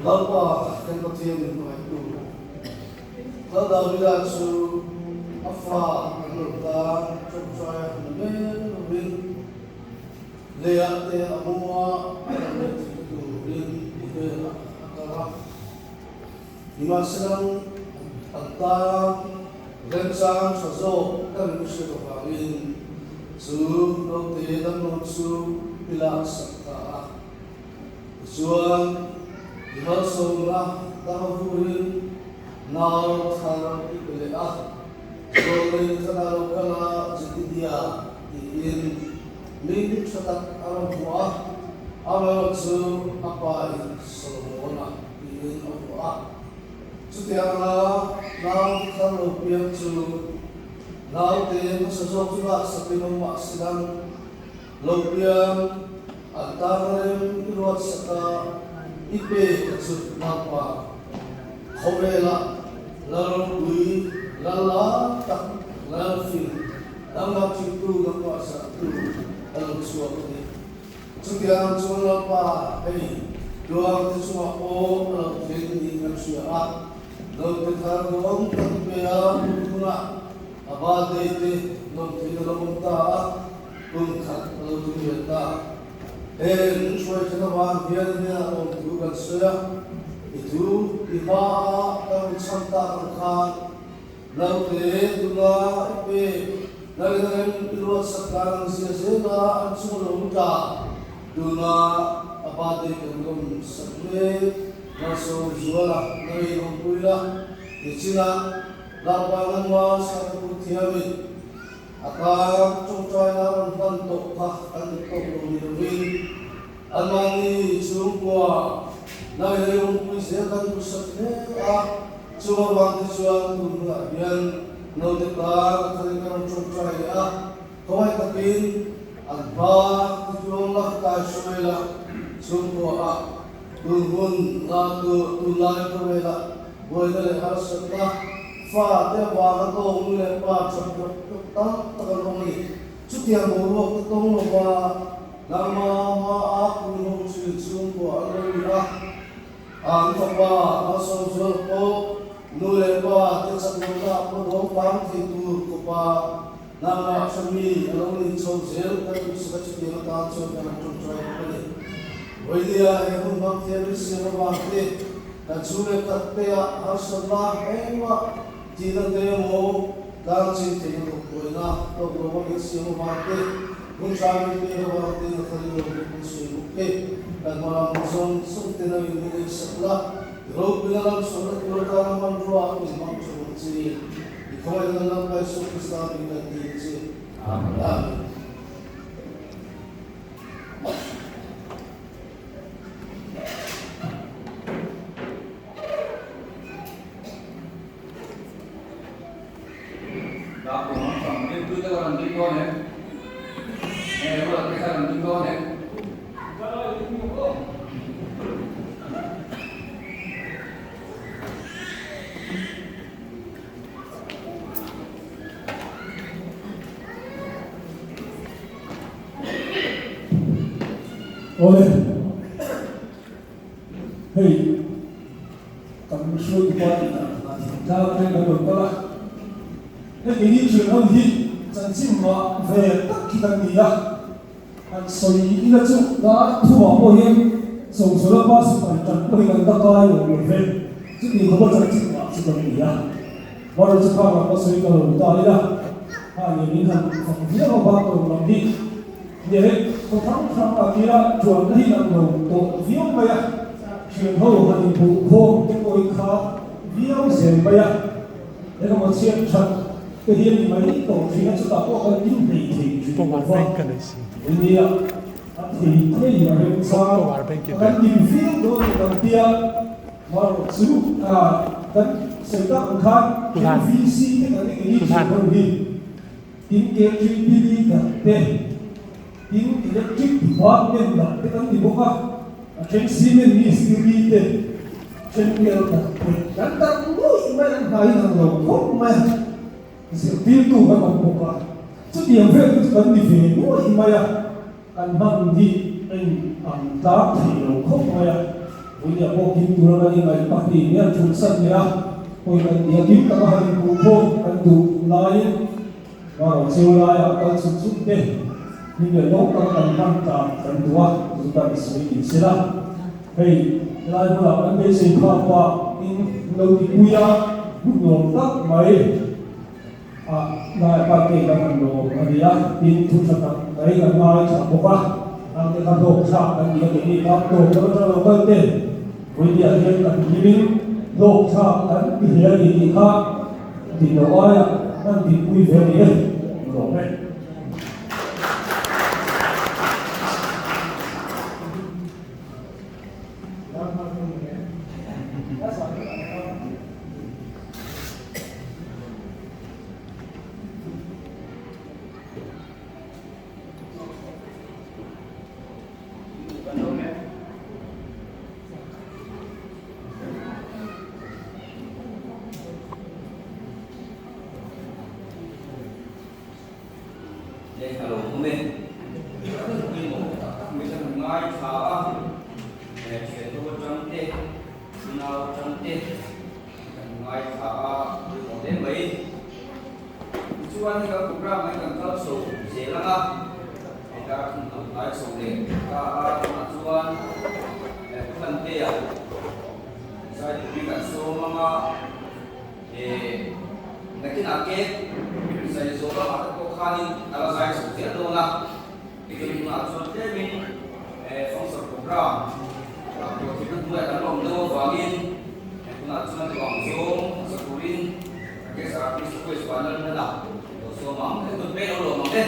Lalpa kan Pathian in hmangaihtu Lal Davida chu a fa an lo tan ṭawngṭai a hmu mek lovin leiah te a mu a, a dam leh theih turin i hnenah a kal a. Nimahsela an tan remchang ṭha zawk ka rin hriat avangin chu naute damlo chu i laksak ta a. Tichuan, i malsawmna dang avurin nau thar i pe leh a, Zawlnei thana lo kal a Jedidia tiin min tha tak a rawn hmu a, amaherawh chu a pa in Solomona tiin a vuah a. Chutianga nau thar lo piang chu naute hmasa zawk chu laksakin awm mahselang, Lo piang, an tan rem i ruat sak a, i pe ka chu Lalpa. Khawvelah Lalropui, Lalla tak, Lalfing, danglam thingtu, nangmah zahtu a lo chhuak a ni. Chutiang chuan Lalpa, hei, tluang te chungah pawh a lo thleng niin kan hria a, naute thar duang tak i pe a, hun hunah a birthday te lawmthei a lo awm ta a, Kum khat a lo tum ve ta. Heng min hruai then avang hian hnenah awm thu kan sawi a, i thu i hma a ka rawn chhan tak ang khan naute tuna i pek nalin a rem i ruat sak dan ang zia zela an chung a lo tla tuna a birthday kan lawm sak mek Malsawm Zuala nangin awmpui la nichinah Lalpa Nangma Sakapur thiamin A kar tawngtaina rawn hman tawh kha kan dik tawk lo ni lovin anmahni chhungkua Nailei awmpui zel kan duhsak hle a, chung avang te chuan tun hunah hian naute kar a tharin ka rawn tawngtai leh a, khawngaih takin an hma titluang la kai hruai la, chhungkua ah tun hun la tur tunlai khawvelah buaina leh harsatna Fa te avanga tawng nu leh pa that rawk rawk tam tak an awm a ni. Chutiang boruak te tawng lova nangma hma a kun ho thin chhungkua an lo ni a. An fapa Malsawmzuala pawh nu leh pa te chak lohna a pawh dawng kang thei tur khawpa nangmah hre mi a lo ni chho zel kan duhsak a chutiang atan chuan kan han tawngtai bawk a ni. Vawinia he hun hmang thiam in siam avang te Kan chhung leh tak te ah harsatna engmah tihna te emaw tlang chin theihna thawk buaina tawk lo a min siam avang te, hun hrang min pek avang te na thar in lo bawk min sawi bawk e. Kan hma lam hun zawng zawng ten a in min ei sak la, i ropuina lam chhuahna tur atana hmanrua min hmang tha bawk che. I khawngaihna Lalpa Isua Krista min kan dil che. Amen. Awle, hei kan hruaitu pa tih dan a thingtlang atangin kan rawn kal a, hei keini thian ho hi chanchin mah ve tak hi kan ni a, han sawi ila chu dar thumah pawh hian Sawmsawla pa sipai tan pawh hi kan la kai lo ve ve, chuti khawpa chanchin mah chu kan ni a, Marawh chu khang lam a sawi ka lo ta ila, ha nge min han fak viau a bak tawng lam hi. Nia hei, khaw hrang hrang a nia chuan hi lang lo tawh viau mai a, thian ho han inbuh khawm te pawh hi kha viau zel mai a, engemaw chhiat that te hi a ni mai tawh thin a, chutah pawh kan inhmei thei thin lo va, nia a thei thei a remchang a kan dim viau dawn ni kan tia, marawh chu kan sawi tak ang khan MVC te kan eng eng thian ho hi. Tin KGP dah te, tin Electric Department dah te kan ni bawk a, a then cement mistiri te, then tel dah te kan dah nuih mai an hna in ang lo khawp mai a, zirtirtu kan awm bawk a, chutiang vel te chu kan ni ve nuih mai a, kan hman hi a in ang tlang thei lo khawp mai a. Puilia pawh kim tura kan ingaih pahnih hian thun san leh a, pawi kan ti a, kim taka han inhmuh khawm kan duh laiin Maro cheu laia kal chhut chhut te hlim leh lawm taka kan hman tlan kan duh a, chu kan sawi ni se la. Hei helai hmunah kan beisei phak pah in lo tipui a, hmun nuam tak mai a laiah birthday kan han lawm a ni a, tin thu tha tak mai kan ngaithla bawk a, nangte kha hlawk thlak kan ni a keini kha tlawm lam atang lo kal te vawinia hian kan hlimin hlawk thlak kan ti hle a ni tih kha dik loh aia kan dikpui ve a ni e, lawm e. Leh a lo awm e. Kan pawimawh tak tak mai khan ngaithla a, thianho atang te, unau atang te kan ngaithla a pawimawh hle mai. Tichuan hei kan program hi kan kal chho zel ang a, heta thun lo tlai chho leh ta a, tunah chuan Thulantea Zaitupui kan sawm ang a. He nakinah ke zai zawh lamah te pawh khanin a la zai chho zel dawn a, chumi hunah chuan tlemin function program hlawhtlinna hnuaiah kan lawm deuh avangin he hunah chuan duang zawng hmasa turin Rakesh Artist Request Panel hlanah lo sawm ang, he tun pek lo lawm ang e.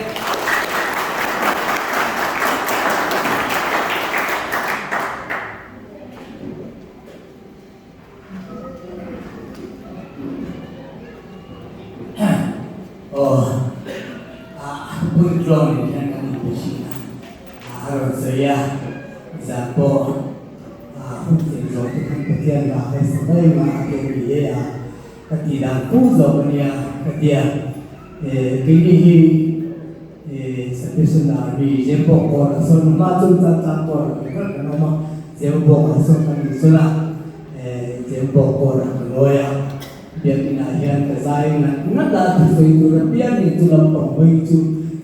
Aw, a hun tlawm in hian kan inpe thin a, a rawn sawi a, zan pawh a hun tlin zawh te khan Pathian vang hei sa mai ma a ke ni e a, ka tih dan fu zawk a nia ka ti a, keini hi Salvation Army Zembawk kawrah sawn hma chung changchang kawrah kan rat kan awm a, Zembawkah sawn kan insawn a. Chembawk kawrah ka lawi a, biakinah hian ka zai ngat ngat a, thusawi tur apiangin chu lampang hawi chu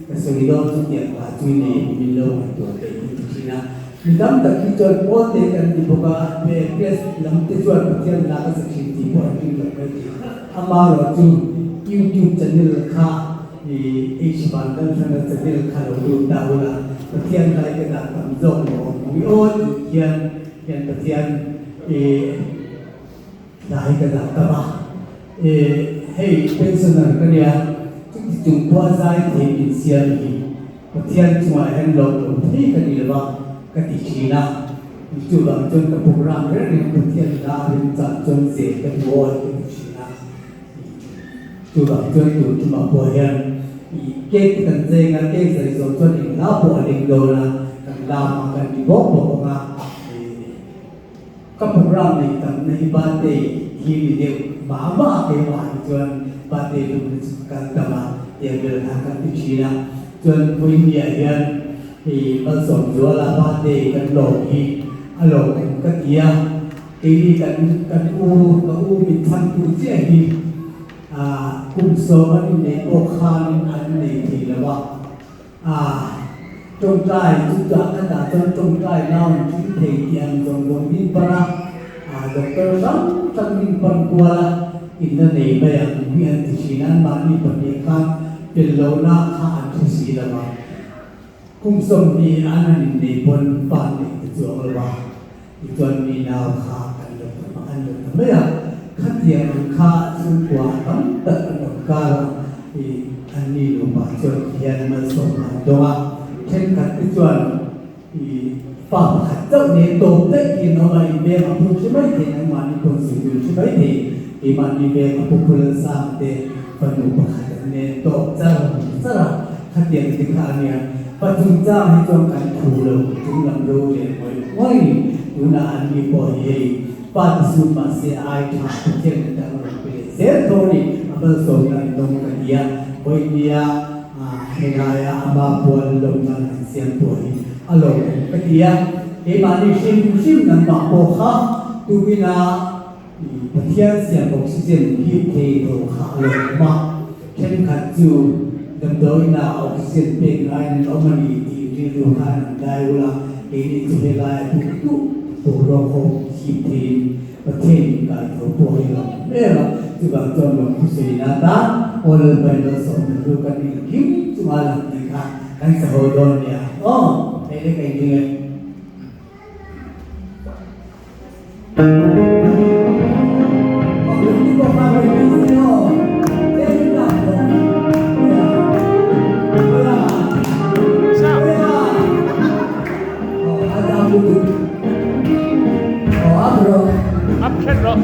ka sawi dawn chu tiang hla chu nei min lo ngaihtuah theih hi ti thin a. Mi tam tak hi chuan Pawlte kan ti bawk a, press lam te chuan Pathian hla ka sa thin tih pawh an ring lo mai thin. Amaherawh chu YouTube channel kha i H Vanlalhranga channel kha lo lut ta ula, Pathian hla i ka dah tam zawk lo awm ang i aw tih hian Hian Pathian i hla hi ka dah tam a, i hei pensioner ka nia, chuti chung pawh a zai thei min siam hi Pathian chungah hian lawm lo thei ka ni lova ka ti thin a, chuvang chuan ka program reng reng Pathian hla a rin chah chuan zel ka duh awi ka ti thin a, chuvang chuan tun tumah pawh hian i cake te kan cheng a, cake zai zawh chuan eng hla pawh a ling dawn a, kan lam a kan ti bawk bawk ang a, ka program nei tam na hi birthday hi ni deuh mah mah a keimah hi chuan birthday lung na chu ka kal tam a tiang vel kha kan ti thin a, chuan vawinia hian i Malsawmzuala birthday kan lawm hi a lawmawm ka ti a, keini kan kan u ka u min chhangtu chiah hi Kum sawm an inneih pawh khanin an nei thei lo a, tawngtai chu chah ka dah chuan tawngtai nau an tling thei tih ang zawng zawng min pan a, doctor hrang hrang min pan kual a, in la nei mai ang hi an ti thin a, anmahni pahnih khan pel lohna kha an hre si lo a, kum 20 an han innei pawn pa an neih ta chuang lo a. Tichuan mi nau kha kan lo ta an lo ta mai a, khatiang ang kha chhungkua tam tak an awm kar a, i an ni nupa chuan ti hian malsawmna an dawng a, thenkhat te chuan i fa pakhat chauh nen tawp daih hi an awm a, in veng a phur hre mai thei, anmahni pawn sawi tur hre mai thei, keimahni veng a pu Phulalsang te fanu pakhat an nen tawp char char a, khatiang te kha a nia. Pathum chang hi chuan kan thu lo chung lam ro leh ngawih ngawih ni. Tunah an ni pawh hi hei pa ti sut mahse ai tha Pathian kan dang rawn pe leh zel tho a ni. A malsawmna an dawng ka ti a, vawinia helaia ama puan lawmna an siam pawh hi a lawmawm ka ti a. keimahni hrim hrim nangmah pawh kha tumina Pathian siam oxygen hip thei tho kha a lo awm a, thenkhat chu damdawiinah oxygen pek ngaiin an awm a ni tih rilru khan an dai ul a, keini chu helaia duh duh boruak ho hip theiin Pathian inkai tho pawh hi lo awm em a, chuvang chuan lawm thusawi na tan aw Lalpa in malsawmna hlu kan engkim chunga lang tih kha kan saho dawn a nia aw, hei le ka inring e. Up khen rawh.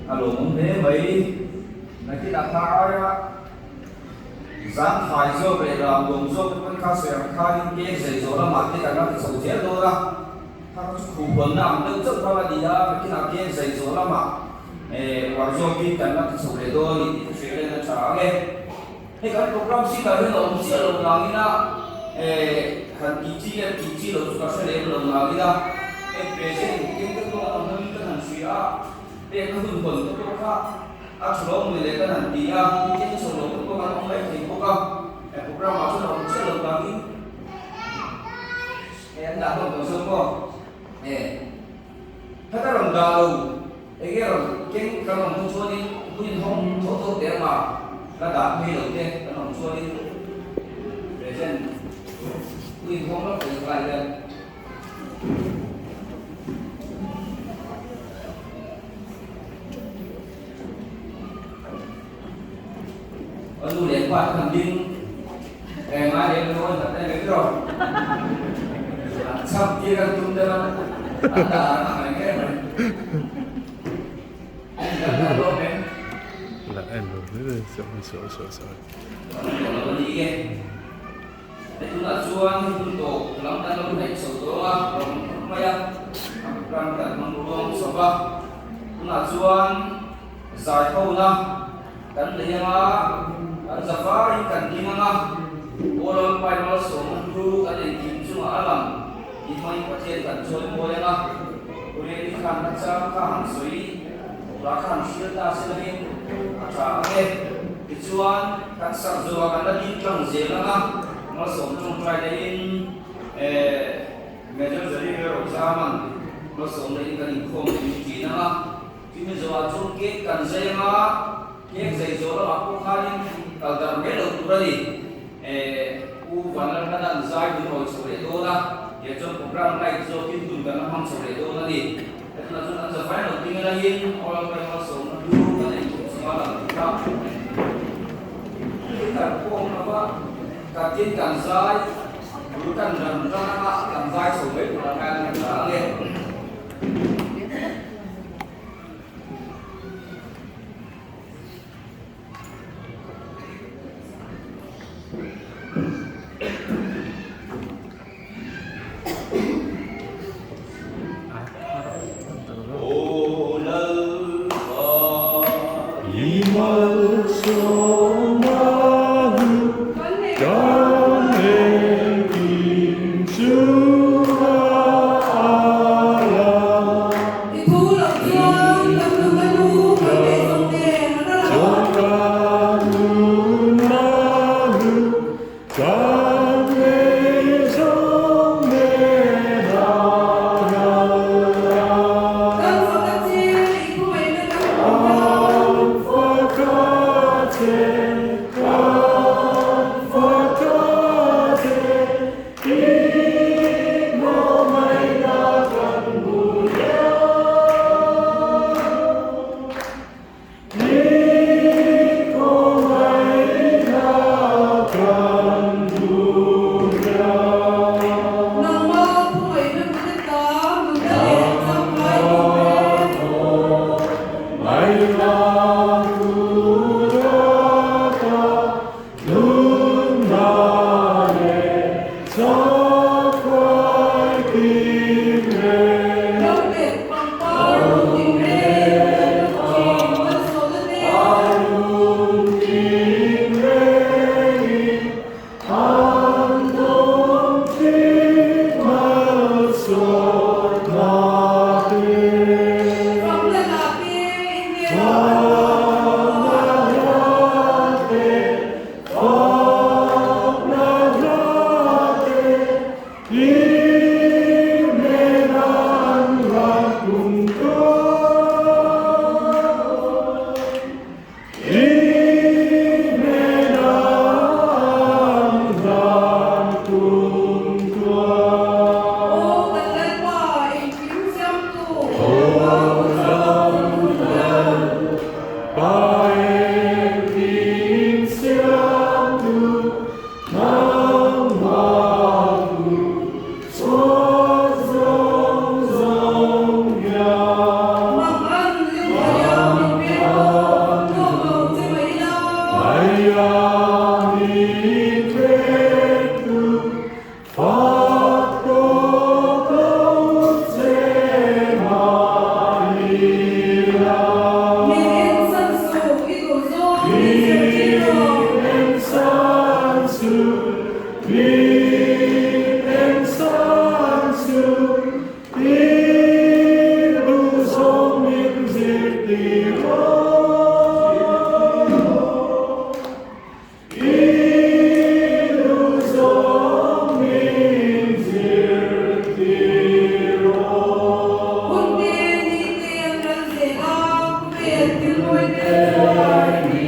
A lawmawm hle mai. Nakinah kha aia zangkhai zawk leh ramdawm zawk te pawn kha sawi ang khanin kek zai zawh lamah te kan la ti chho zel dawn a. Kha chu khuhhawnna ang deuh chauh kha la ni a, nakinah kek zai zawh lamah uar zawkin kan la ti chho leh dawn a ni tih ka hria len a tha ang e. Hei kan program sheet ah hian a awm chiah lo nangin a han tih chi leh tih chi loh chu ka hre lem lo nangin a hei present keng te pawh an awm angin kan han hria a, pek a hun hawn te pawh kha a tha lo mawni leh kan han ti a, keng chho lo te pawh kan awm mai thei bawk a, program ah chuan a awm chiah lo nangin hei an dah hlawm tawh zawk maw heta rawn dah lo. Enge rawn keng kan awm hnu chuanin hun inhawng tho tho teh anga la dah phei lo te kan awm chuanin present hun inhawng lawk thei kha hian. A nu leh pa te han ding eh ngai lem lo a nat em em rawh. An chham tir kan tum deuh a, an dah ang ang reng em mai. An dah lawm em? La en lo hle hle so so so. Kan tawh lo a ni e. Hei tunah chuan hun tawp lam kan lo hnaih chho tawh a, rawng khawp mai a, a ram kan hmang ruang chho va. Tunah chuan zai hona kan nei ang a, kan za vaiin kan ding ang a, Aw Lalpai malsawmna hlu kan engkim chungah a lang tih hmangin Pathian kan chawi mawi ang a, Uriani khan a chang kha han sawi la kha han hrial ta se langin a tha ang e. Tichuan, kan sak zawhah kan la ding tlang zel ang a, malsawm tawngtai laiin Major Xavier Rozaman malsawm laiin kan inkhawm leh min ṭin ang a. Chumi zawhah chuan cake kan zai ang a, cake zai zawh lamah pawh khanin kal darh mai loh tur a ni. Pu Vanlalhlana'n zai min rawi chho leh dawn a, tiah chuan program light zawkin hun kan la hmang chho leh dawn a ni. Tunah chuan an zavai lo ding alangin Oil malsawmna hlu kan ei tum chunga lang tur a thil kan khawm lova kan tin kan zai bul kan ran ran anga kan zai chho mai tur ang hian kan hria ang e. I thu loh chuan kan nun a lu kan neih zawng nen a ral ang. Kan fak a che, i khuaina kan hmu a. Nangma khuaina hmuna ta nunna leh changkai tin reng. Lawmleh pangpar lung tin reng kan lut thin malsawmna te. Famna la piang i hmel a an Aw kan Lalpa, engkim siamtu, Lalpa Mangan lem thei a min pek tawh, nuam lo che mai la. Min en san suh, i duh zawng min zirtir rawh. Hun te ni te an ral zel a, khawvel thil mawi te chu.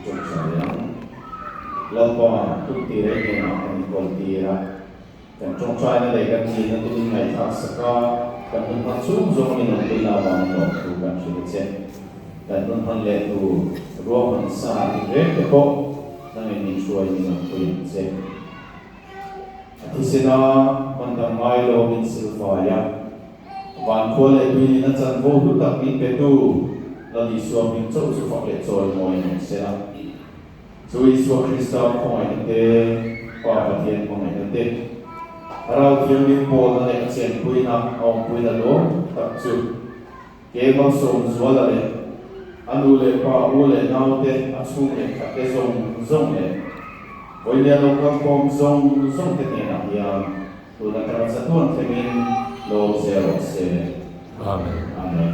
Tawngtai ang. Lalpa, tuk tir ei hnenah kan inkawl tir a. Kan tawngtaina leh kan nihna te min ngaihthlak sak a, kan hun hman chhung zawng min awmpuina avangin lawmthu kan hrilh a che. Kan hun hman leh tur ruahman sa tinreng te pawh nangin min hruai min awmpui ang che. A thisena hman dang ngai lo min silfai a, Vankhua leh tuinin a chanvo hlu tak min petu Lal Isua hming chauh chu fak leh chawi mawi ang se la. Chu Isua Krista khawngaihna te, Pa Pathian hmangaihna te, Thlarau Thianghlim pawlna leh a chenpuina a awmpuina lawm tak chu Ke Malsawmzuala leh a nu leh pa, u leh naute, a chhung leh khat te zawng zawng leh vawinia lo kalkhawm zawng zawng te hnenah hian tun atanga chatuan thlengin lawm zel rawh se. Amen. Amen.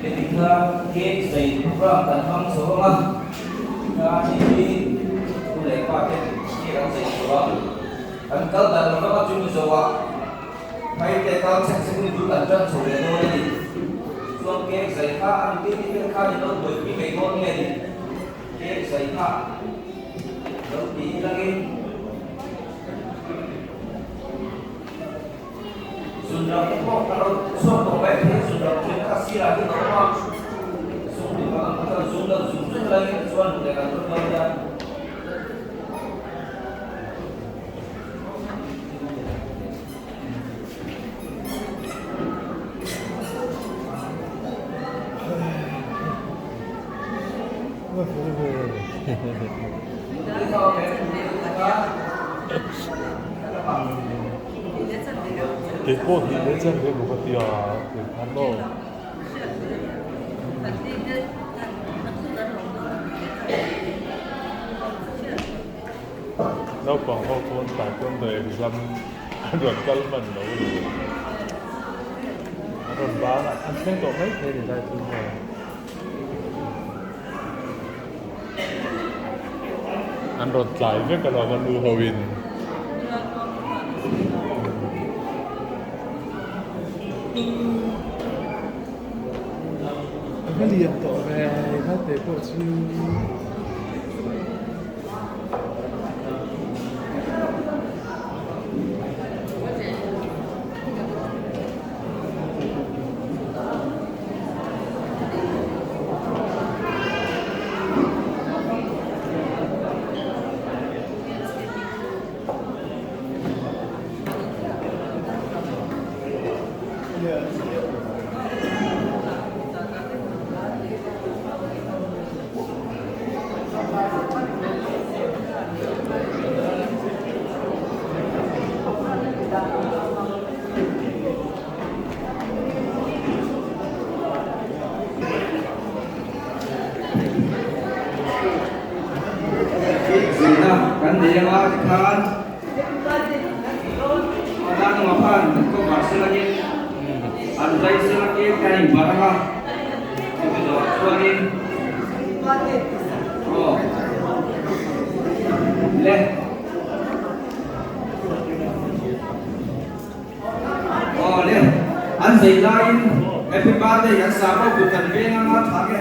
Heti kha cake zei program kan hmang chho ang a, kha hi nu leh pa te cake an zei chho a, kan kal dan lo vang a chu Mizo ah phai te kal chhek chhek in bul kan tan chho leh dawn a ni. Tichuan cake zei kha a ni tin tin khan in lo buaipui mai dawn nge ni? Cake zei kha lo ti ilangin. Zun ram te pawh a lo chhuak tawh mai thei a, zun ram then kha sirah hian a awm a, zung duh ang ang kha zung lo zung zung laiin chuan leh kan rawn dawn nia. Kei pawh hnih leh chian ve bawk a tia kei khan maw. Naupang ho pawn taekwondo exam an rawn kal hman lo a ni. An rawn ban a, an thleng tawh mai thei a ni lai chu maw. An rawn tlai vek alawm a nu ho in. A va lian tawh ve naute pawh chu. Zirna kan nei anga tikhan Adang khan an cover selangin an zai selangin kan inbarh anga chumi zawhah chuanin aw le. Aw le, an zei laiin Happy Birthday an sa pawh kut kan veng anga tha nge.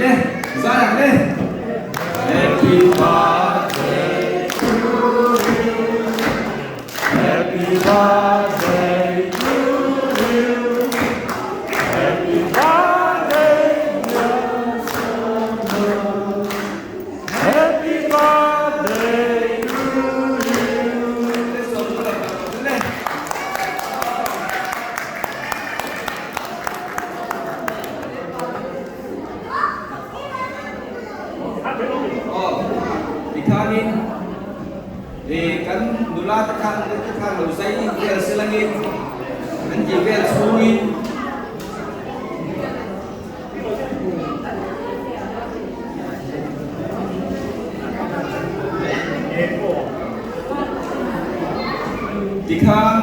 Le, zai ang le. Happy birthday to you. Happy birthday to you. Happy birthday dear Summer. Happy birthday to you. Tikhanin. Kan nula te khan te khan lo zai vel selangin an tih vel chhungin Tikhan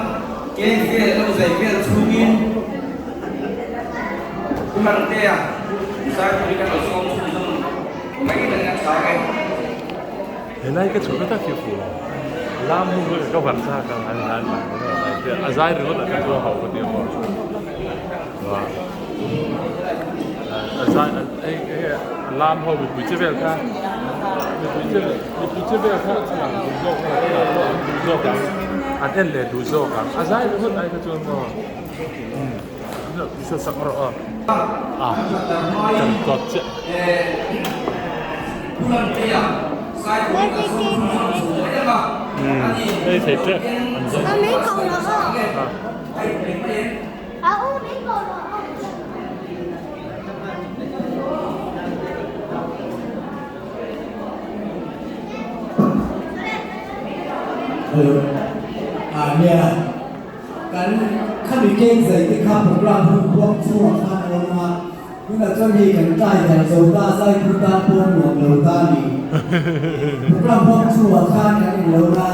cake vel lo zai vel chhungin Pu Hlangtea zai kan lo sawm chhunzawm mai dan a tha e. Helai ka chhuk tak hi fu lam hnu ka ka var chak ang an han a zai ringawt a ka chu a hauh ka ti a maw a zai lam ho mipui che vel kha mipui che mipui che vel kha an duh zawk a an duh zawk ang an en leh duh zawk ang a zai ringawt ai kha chuan maw sak rawh a a kan tawp chiah. Hei thei tep an zai. Hello. Ah, nia. Kan khami cake zai te kha program hun huang chhungah khan a awm a, tunah chuan hei kan tlai dar zo ta zai phur tan pawh nuam lo ta a ni. Program huang chhungah khan kan in lo na,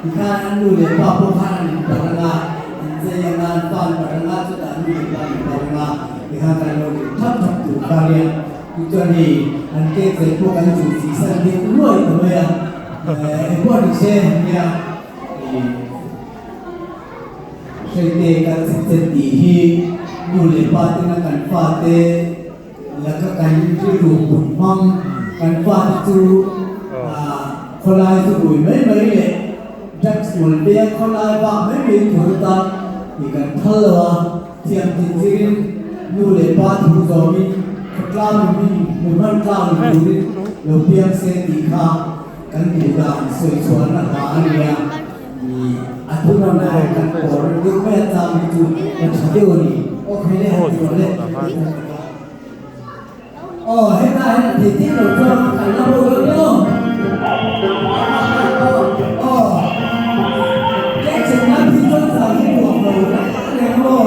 tikhan an nu leh pa pawh khan an in parh ang a, an chei ang a, an pa an parh ang a, chutah an nu leh pa an in parh ang a, tikhan kan lo rin thap thap tur kha a nia. Chu chuan hei an cake zai pawh kan zuk zih san deuh nuai ta mai a, engpawh ni se nia. Hreite kan chhipchhet tih hi nu leh pa tena kan fate laka kan rilru put hmang, kan fate chu khawlai chu rui mai mai leh drugs mawl peng khawlai bak mai mai tur atan tih kan phal lo a, thiam thin zirin nu leh pa thu zawmin khawtlang min hman tlang turin lo piang se tih kha Kan duh dan sawi chhuahna hla a nia, a thunawn ah hian kan pawr deuh mai a chang hi chu ka tha deuh a ni. Aw khawi le han ti rawh le. Aw hetah hian a thei thei lo chuan kan la bo lo nia aw. Aw aw kei chen nan hi chuan zan hi nuam lo reng reng maw.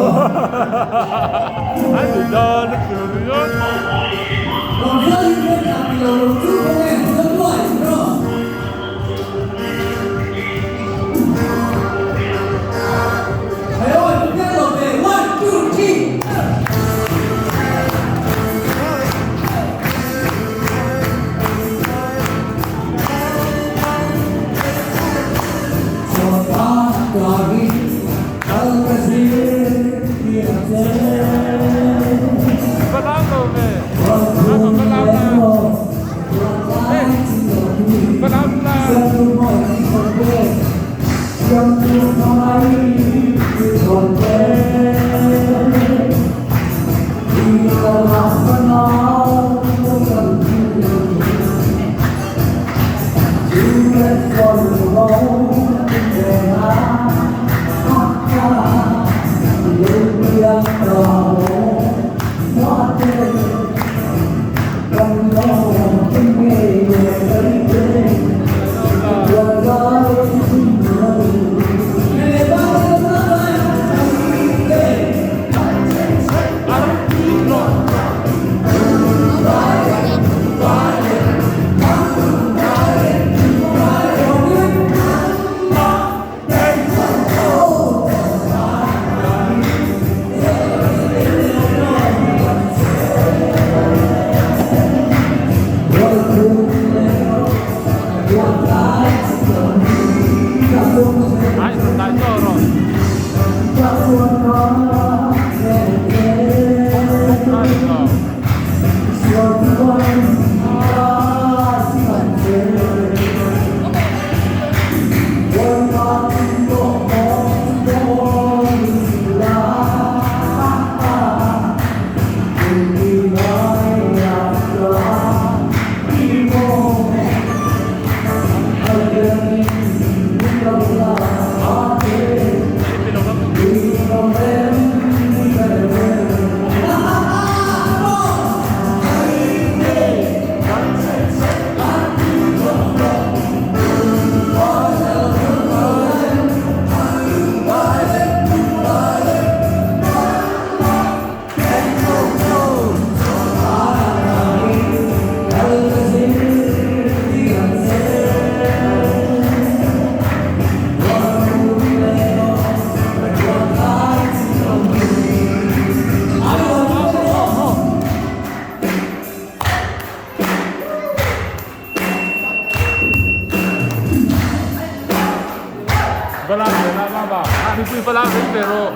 Va lam ve la mama, mipui va lam reng ve rawh.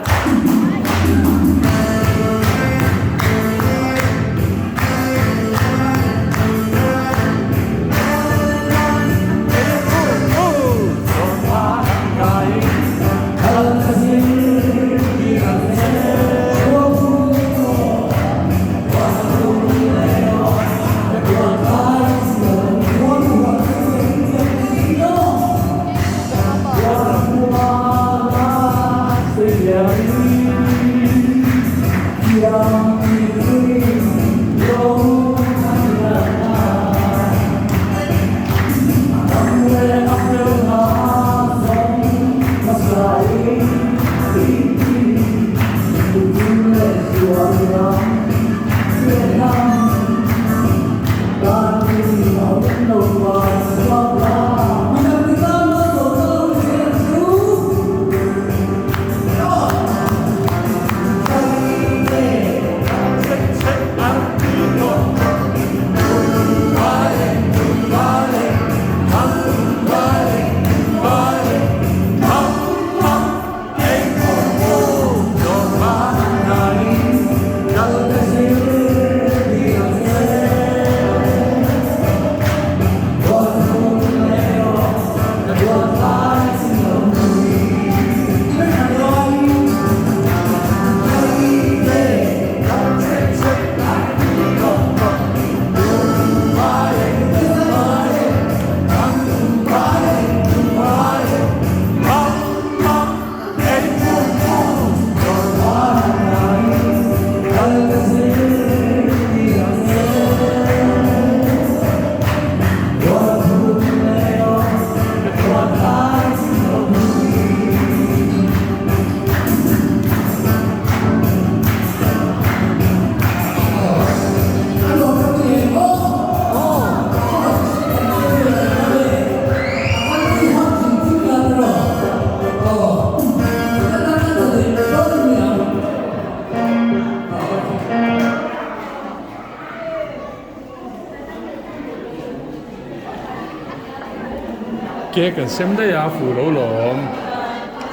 Cake an sem daih a fuh lo lawm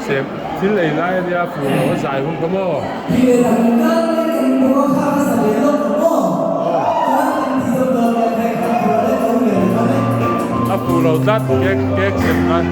sem thil ei lai ania fuh lo a zai hun kha maw. A fuh lo tlat cake cake sem khan.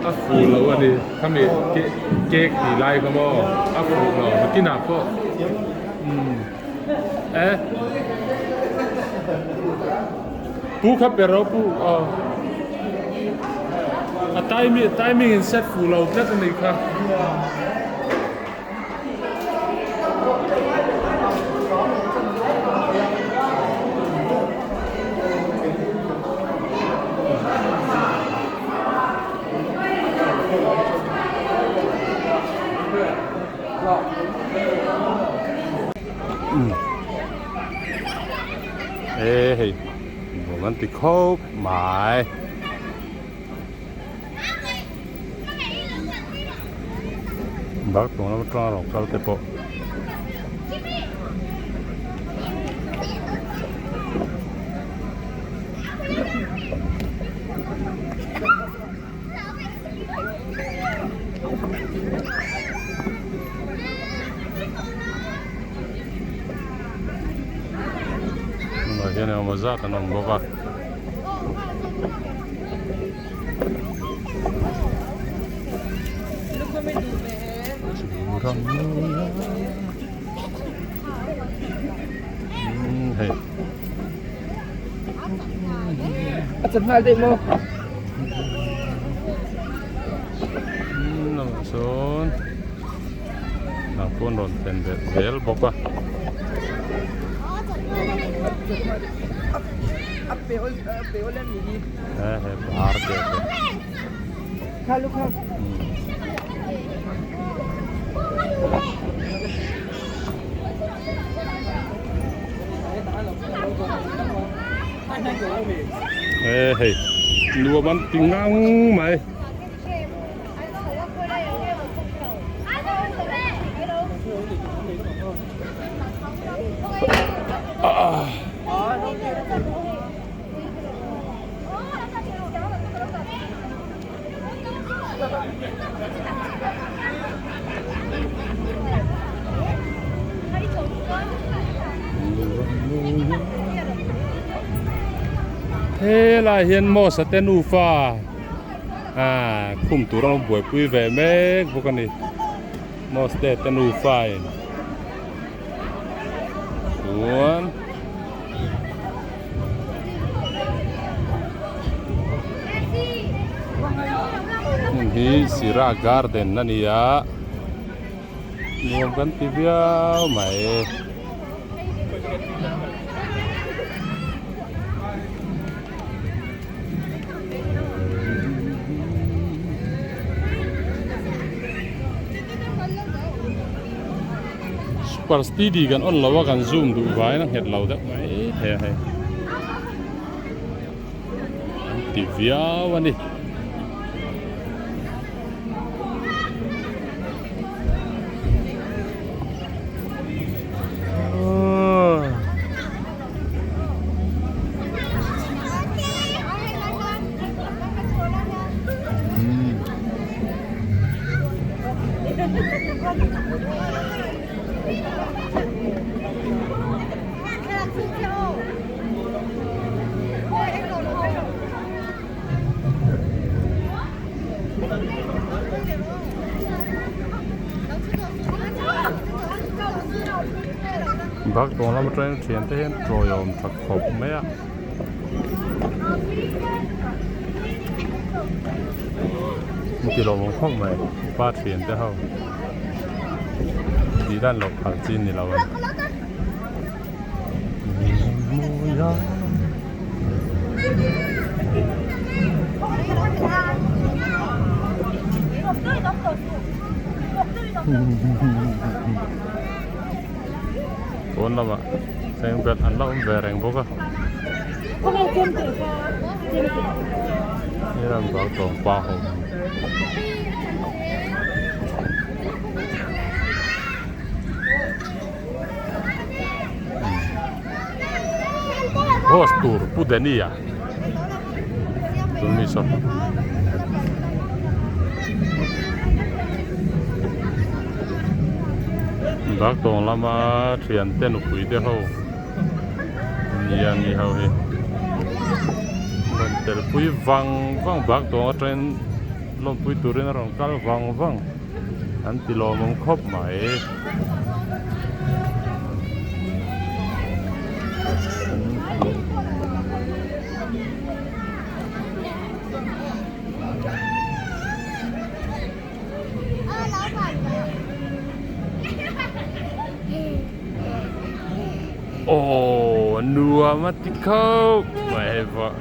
A fuh lo a ni khami cake tih lai kha maw a fuh lo nakinah pawh umm e pu kha pe rawh pu aw a timing timing in set fuh lo tlat a nih kha. Ê hei nuam an ti khawp mai. Bak tawng lam atanga rawn kal te pawh tunah hian engemaw zat an awm bawk a. Sawn hnah pawn rawn thlen belh zel bawk a. He he var te te He hei nuam an ti ngang mai. Helai hian Mos-a te nufa ah khum tur an lo buaipui ve mek bawk a ni Mos te te nufa in chuan. Hmun hi Sira garden a ni a nuam kan ti viau mai. Super steady kan on lo a kan zoom duh vaiin a nghet lo deuh mai thei a hei an ti viau a ni. Bak tawng lam atangin thian te hian tawiawm tha khawp mai a. An ti lawmawm khawp mai pa thian te ho tih dan loh phal chi ni lo a ni. Pawn lamah cheng belh an la awm ve reng bawk a. Helam bang tawng pa ho. Host tur Pu Danny-a tun mi saw. Dak tawng lama thiante nupui te ho nia ni ho hi rawn tel pui vang vang bak tawng atangin. Lawmpui turin a rawn kal vang vang an ti lawmawm khawp mai. Aww nuam a ti khawp mai hei pawh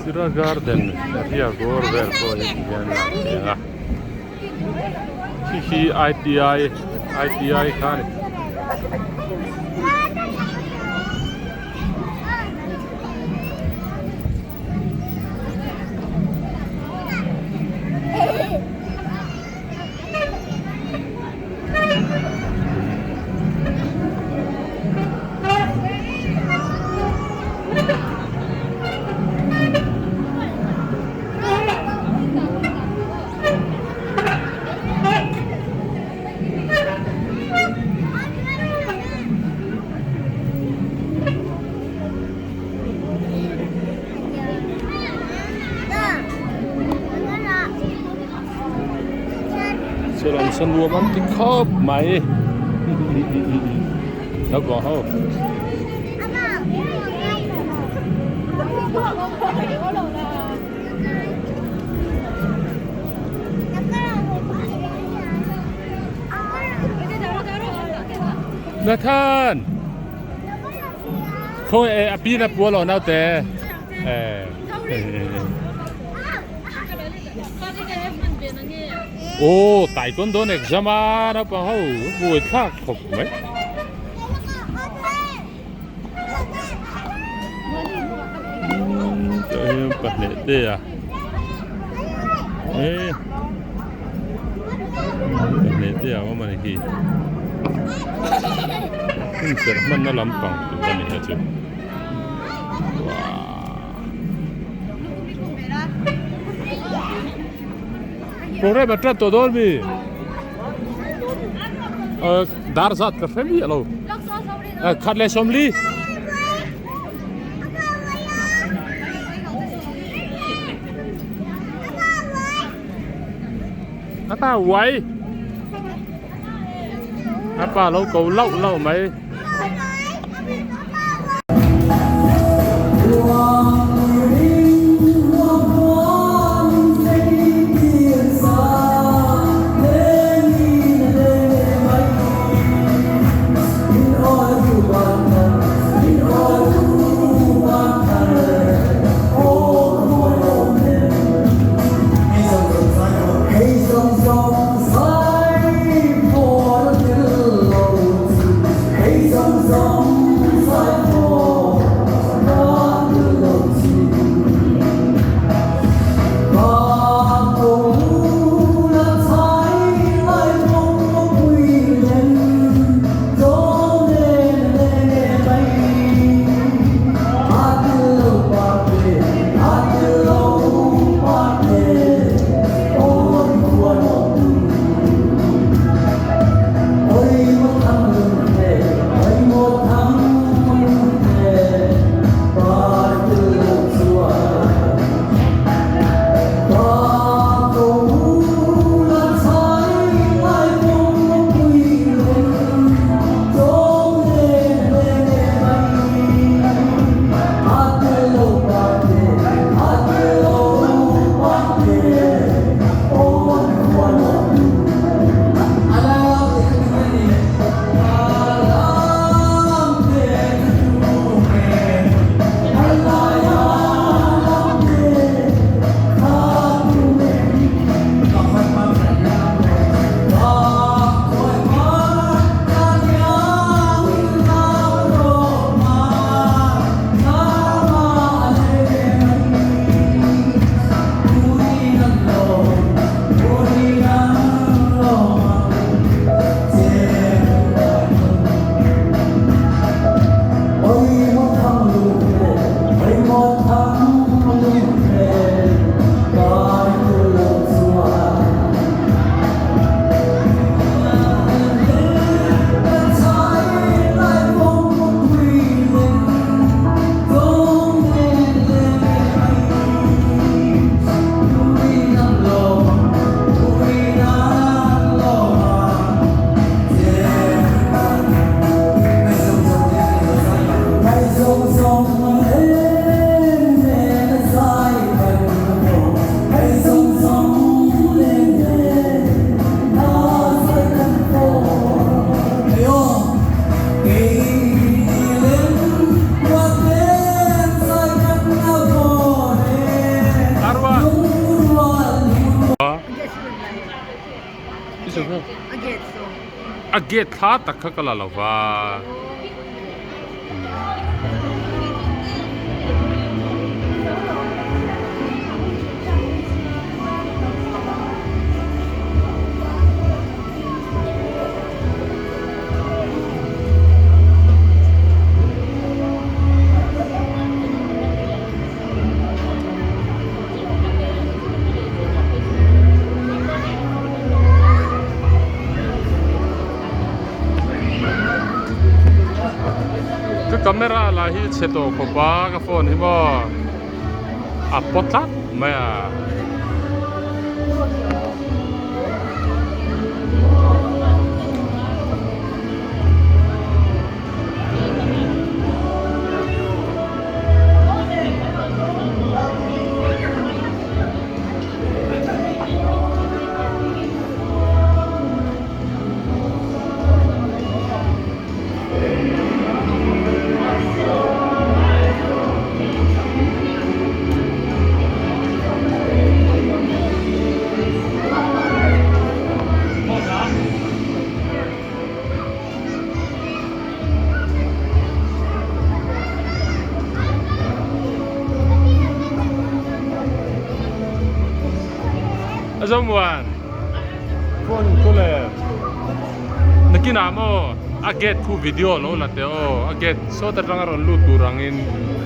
Sira garden ria bawr vel pawh hi ti hian a lang thei a khi khi ITI ITI kha a ni. Saw lam saw nuam an ti khawp mai naupang ho. Nathan khawi e a pi na pua lo naute e Aw taekwondo an exam a naupang ho buai thlak khawp mai. Tah hian pahnih te a e pahnih te a awm a ni hi hun serh hmanna lampang tur a ni a chu wow. Program a tan tawh dawn mi dar zat ka hre miah lo khat leh sawmli a pa uai a pa lo ko lauh lauh mai. A gate thla tak kha ka la lo va. Ka camera lah hi chhe tawh khawp a ka phone hi maw a pawt tlat mai a. A zomuan phone chu le nakinah maw a gate khu video lo la teh aw a gate sawt atanga rawn lut tur angin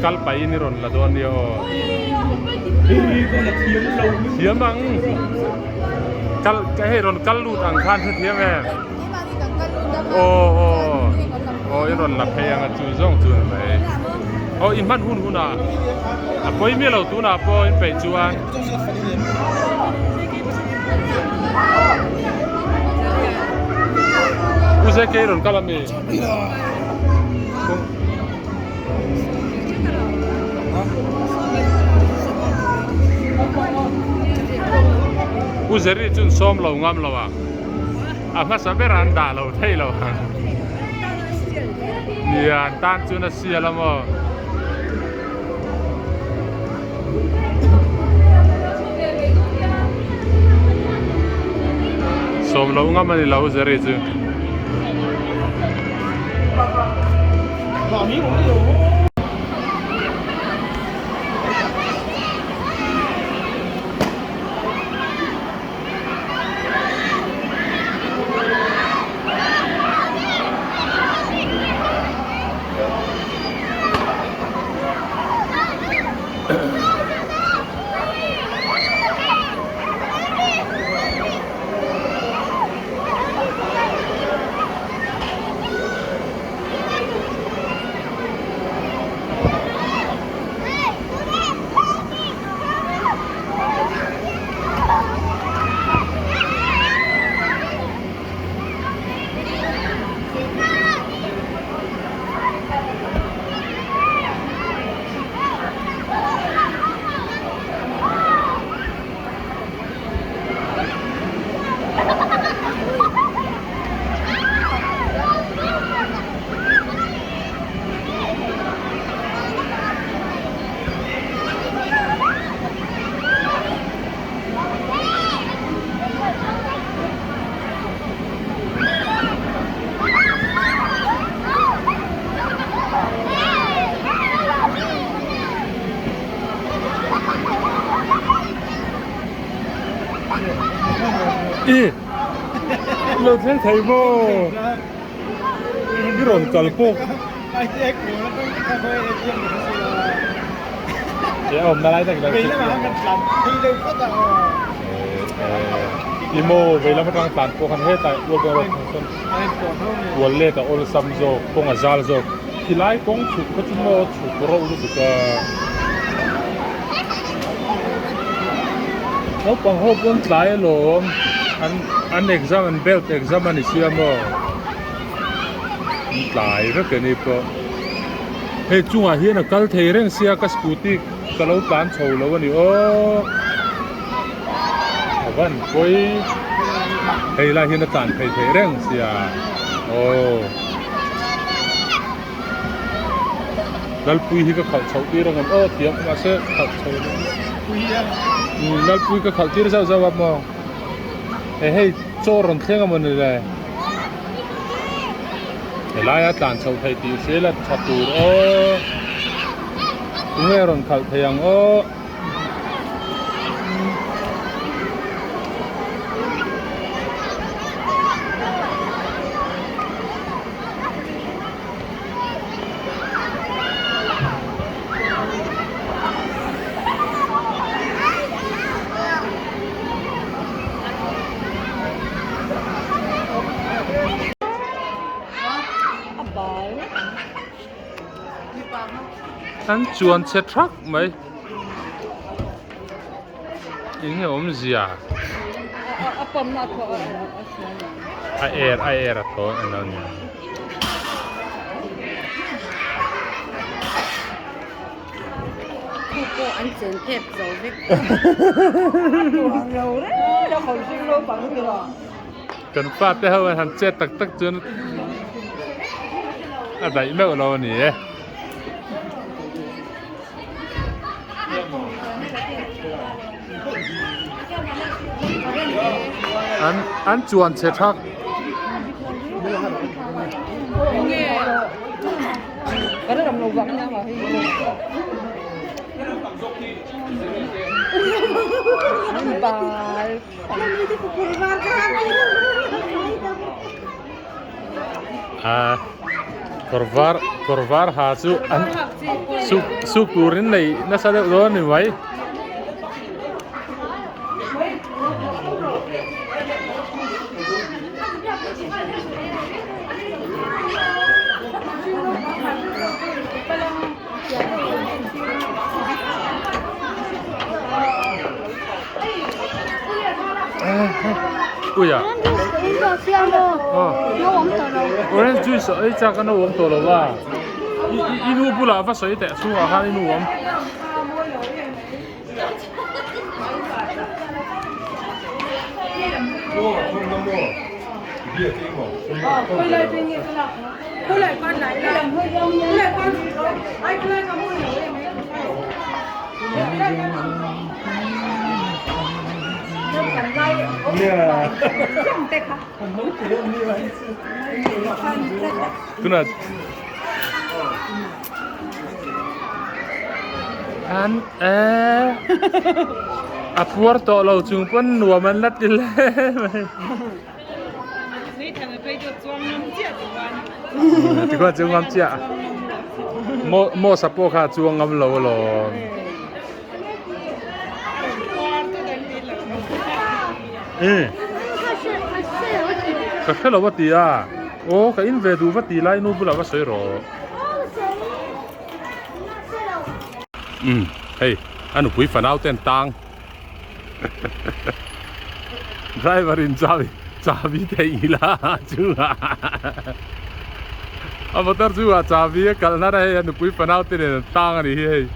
kal pahin i rawn la dawn nia aw thiam ang kal hei rawn kal lut ang khan hrethiam em. Aw aw aw i rawn la phei ang a chu zawng chu ni mai aw i hman hun hun ah a pawi miah lo tunah pawh in peih chuan U ZK rawn kal ami U Zeri chu sawm lo ngam lo ang. A hmasa ber an dah lo thei lo ang. Nia an tan chuan a sial a maw. Sawm lo ngam a ni lo Zeri chu. I lo thleng thei maw i rawn kal pawh Che awm na lai tak lo Imo vei lam atang tlan pawh khan hetlai ual ber rawh sawn ual let a awlsam zawk kawng a zal zawk khilai kawng chhuk kha chu maw chhuk reuh lutuk a naupang ho pawn tlai alawm an an exam an belt exam a ni sia maw an tlai vek a ni pawh. Hei chungah hian a kal thei reng sia ka scooty ka lo tlan chho lo a ni aw a van pawi hei lai hian a tlan phei thei reng sia aw Lalpui hi ka khalh chhoh tir angem aw thiam mahse khalh chho Lalpui ka khalh tir zauh zauh a maw he hei chaw rawn thleng a mawni le. Helaia tlan chho thei tih hrial a tha tur aw. Tunge rawn khalh thei ang aw. An chuan chhe thak mai eng nge awmzia a er a er a thaw a lo nia. Khu pawh an chen phep zo vek. Kan fate ho an han chet tak tak chuan a daih meuh lo a ni e. An an chuan chhe thak. A kawr var kawr var ha chu an suk suk turin nei nasa deuh dawn a ni mai. Uia Orange juice ei chak an awm tawh lo a i nu bulah va sawi teh chhungah khan i nu awm. Tunah An e a puar tawh lo chung pawn nuam an la ti hle mai. Tikhuan chuang ngam chiah. Mo Mosa pawh kha a chuang ngam lo alawm. Ka hre lo a ti a. Aw ka in ve duh va ti lai nu bulah va sawi rawh. Umm hei a nupui fanau te an tang driver in chabi chabi theih ila chungah a motor chungah chabi a kalh nana hei a nupui fanau te nen an tang a ni hi hei.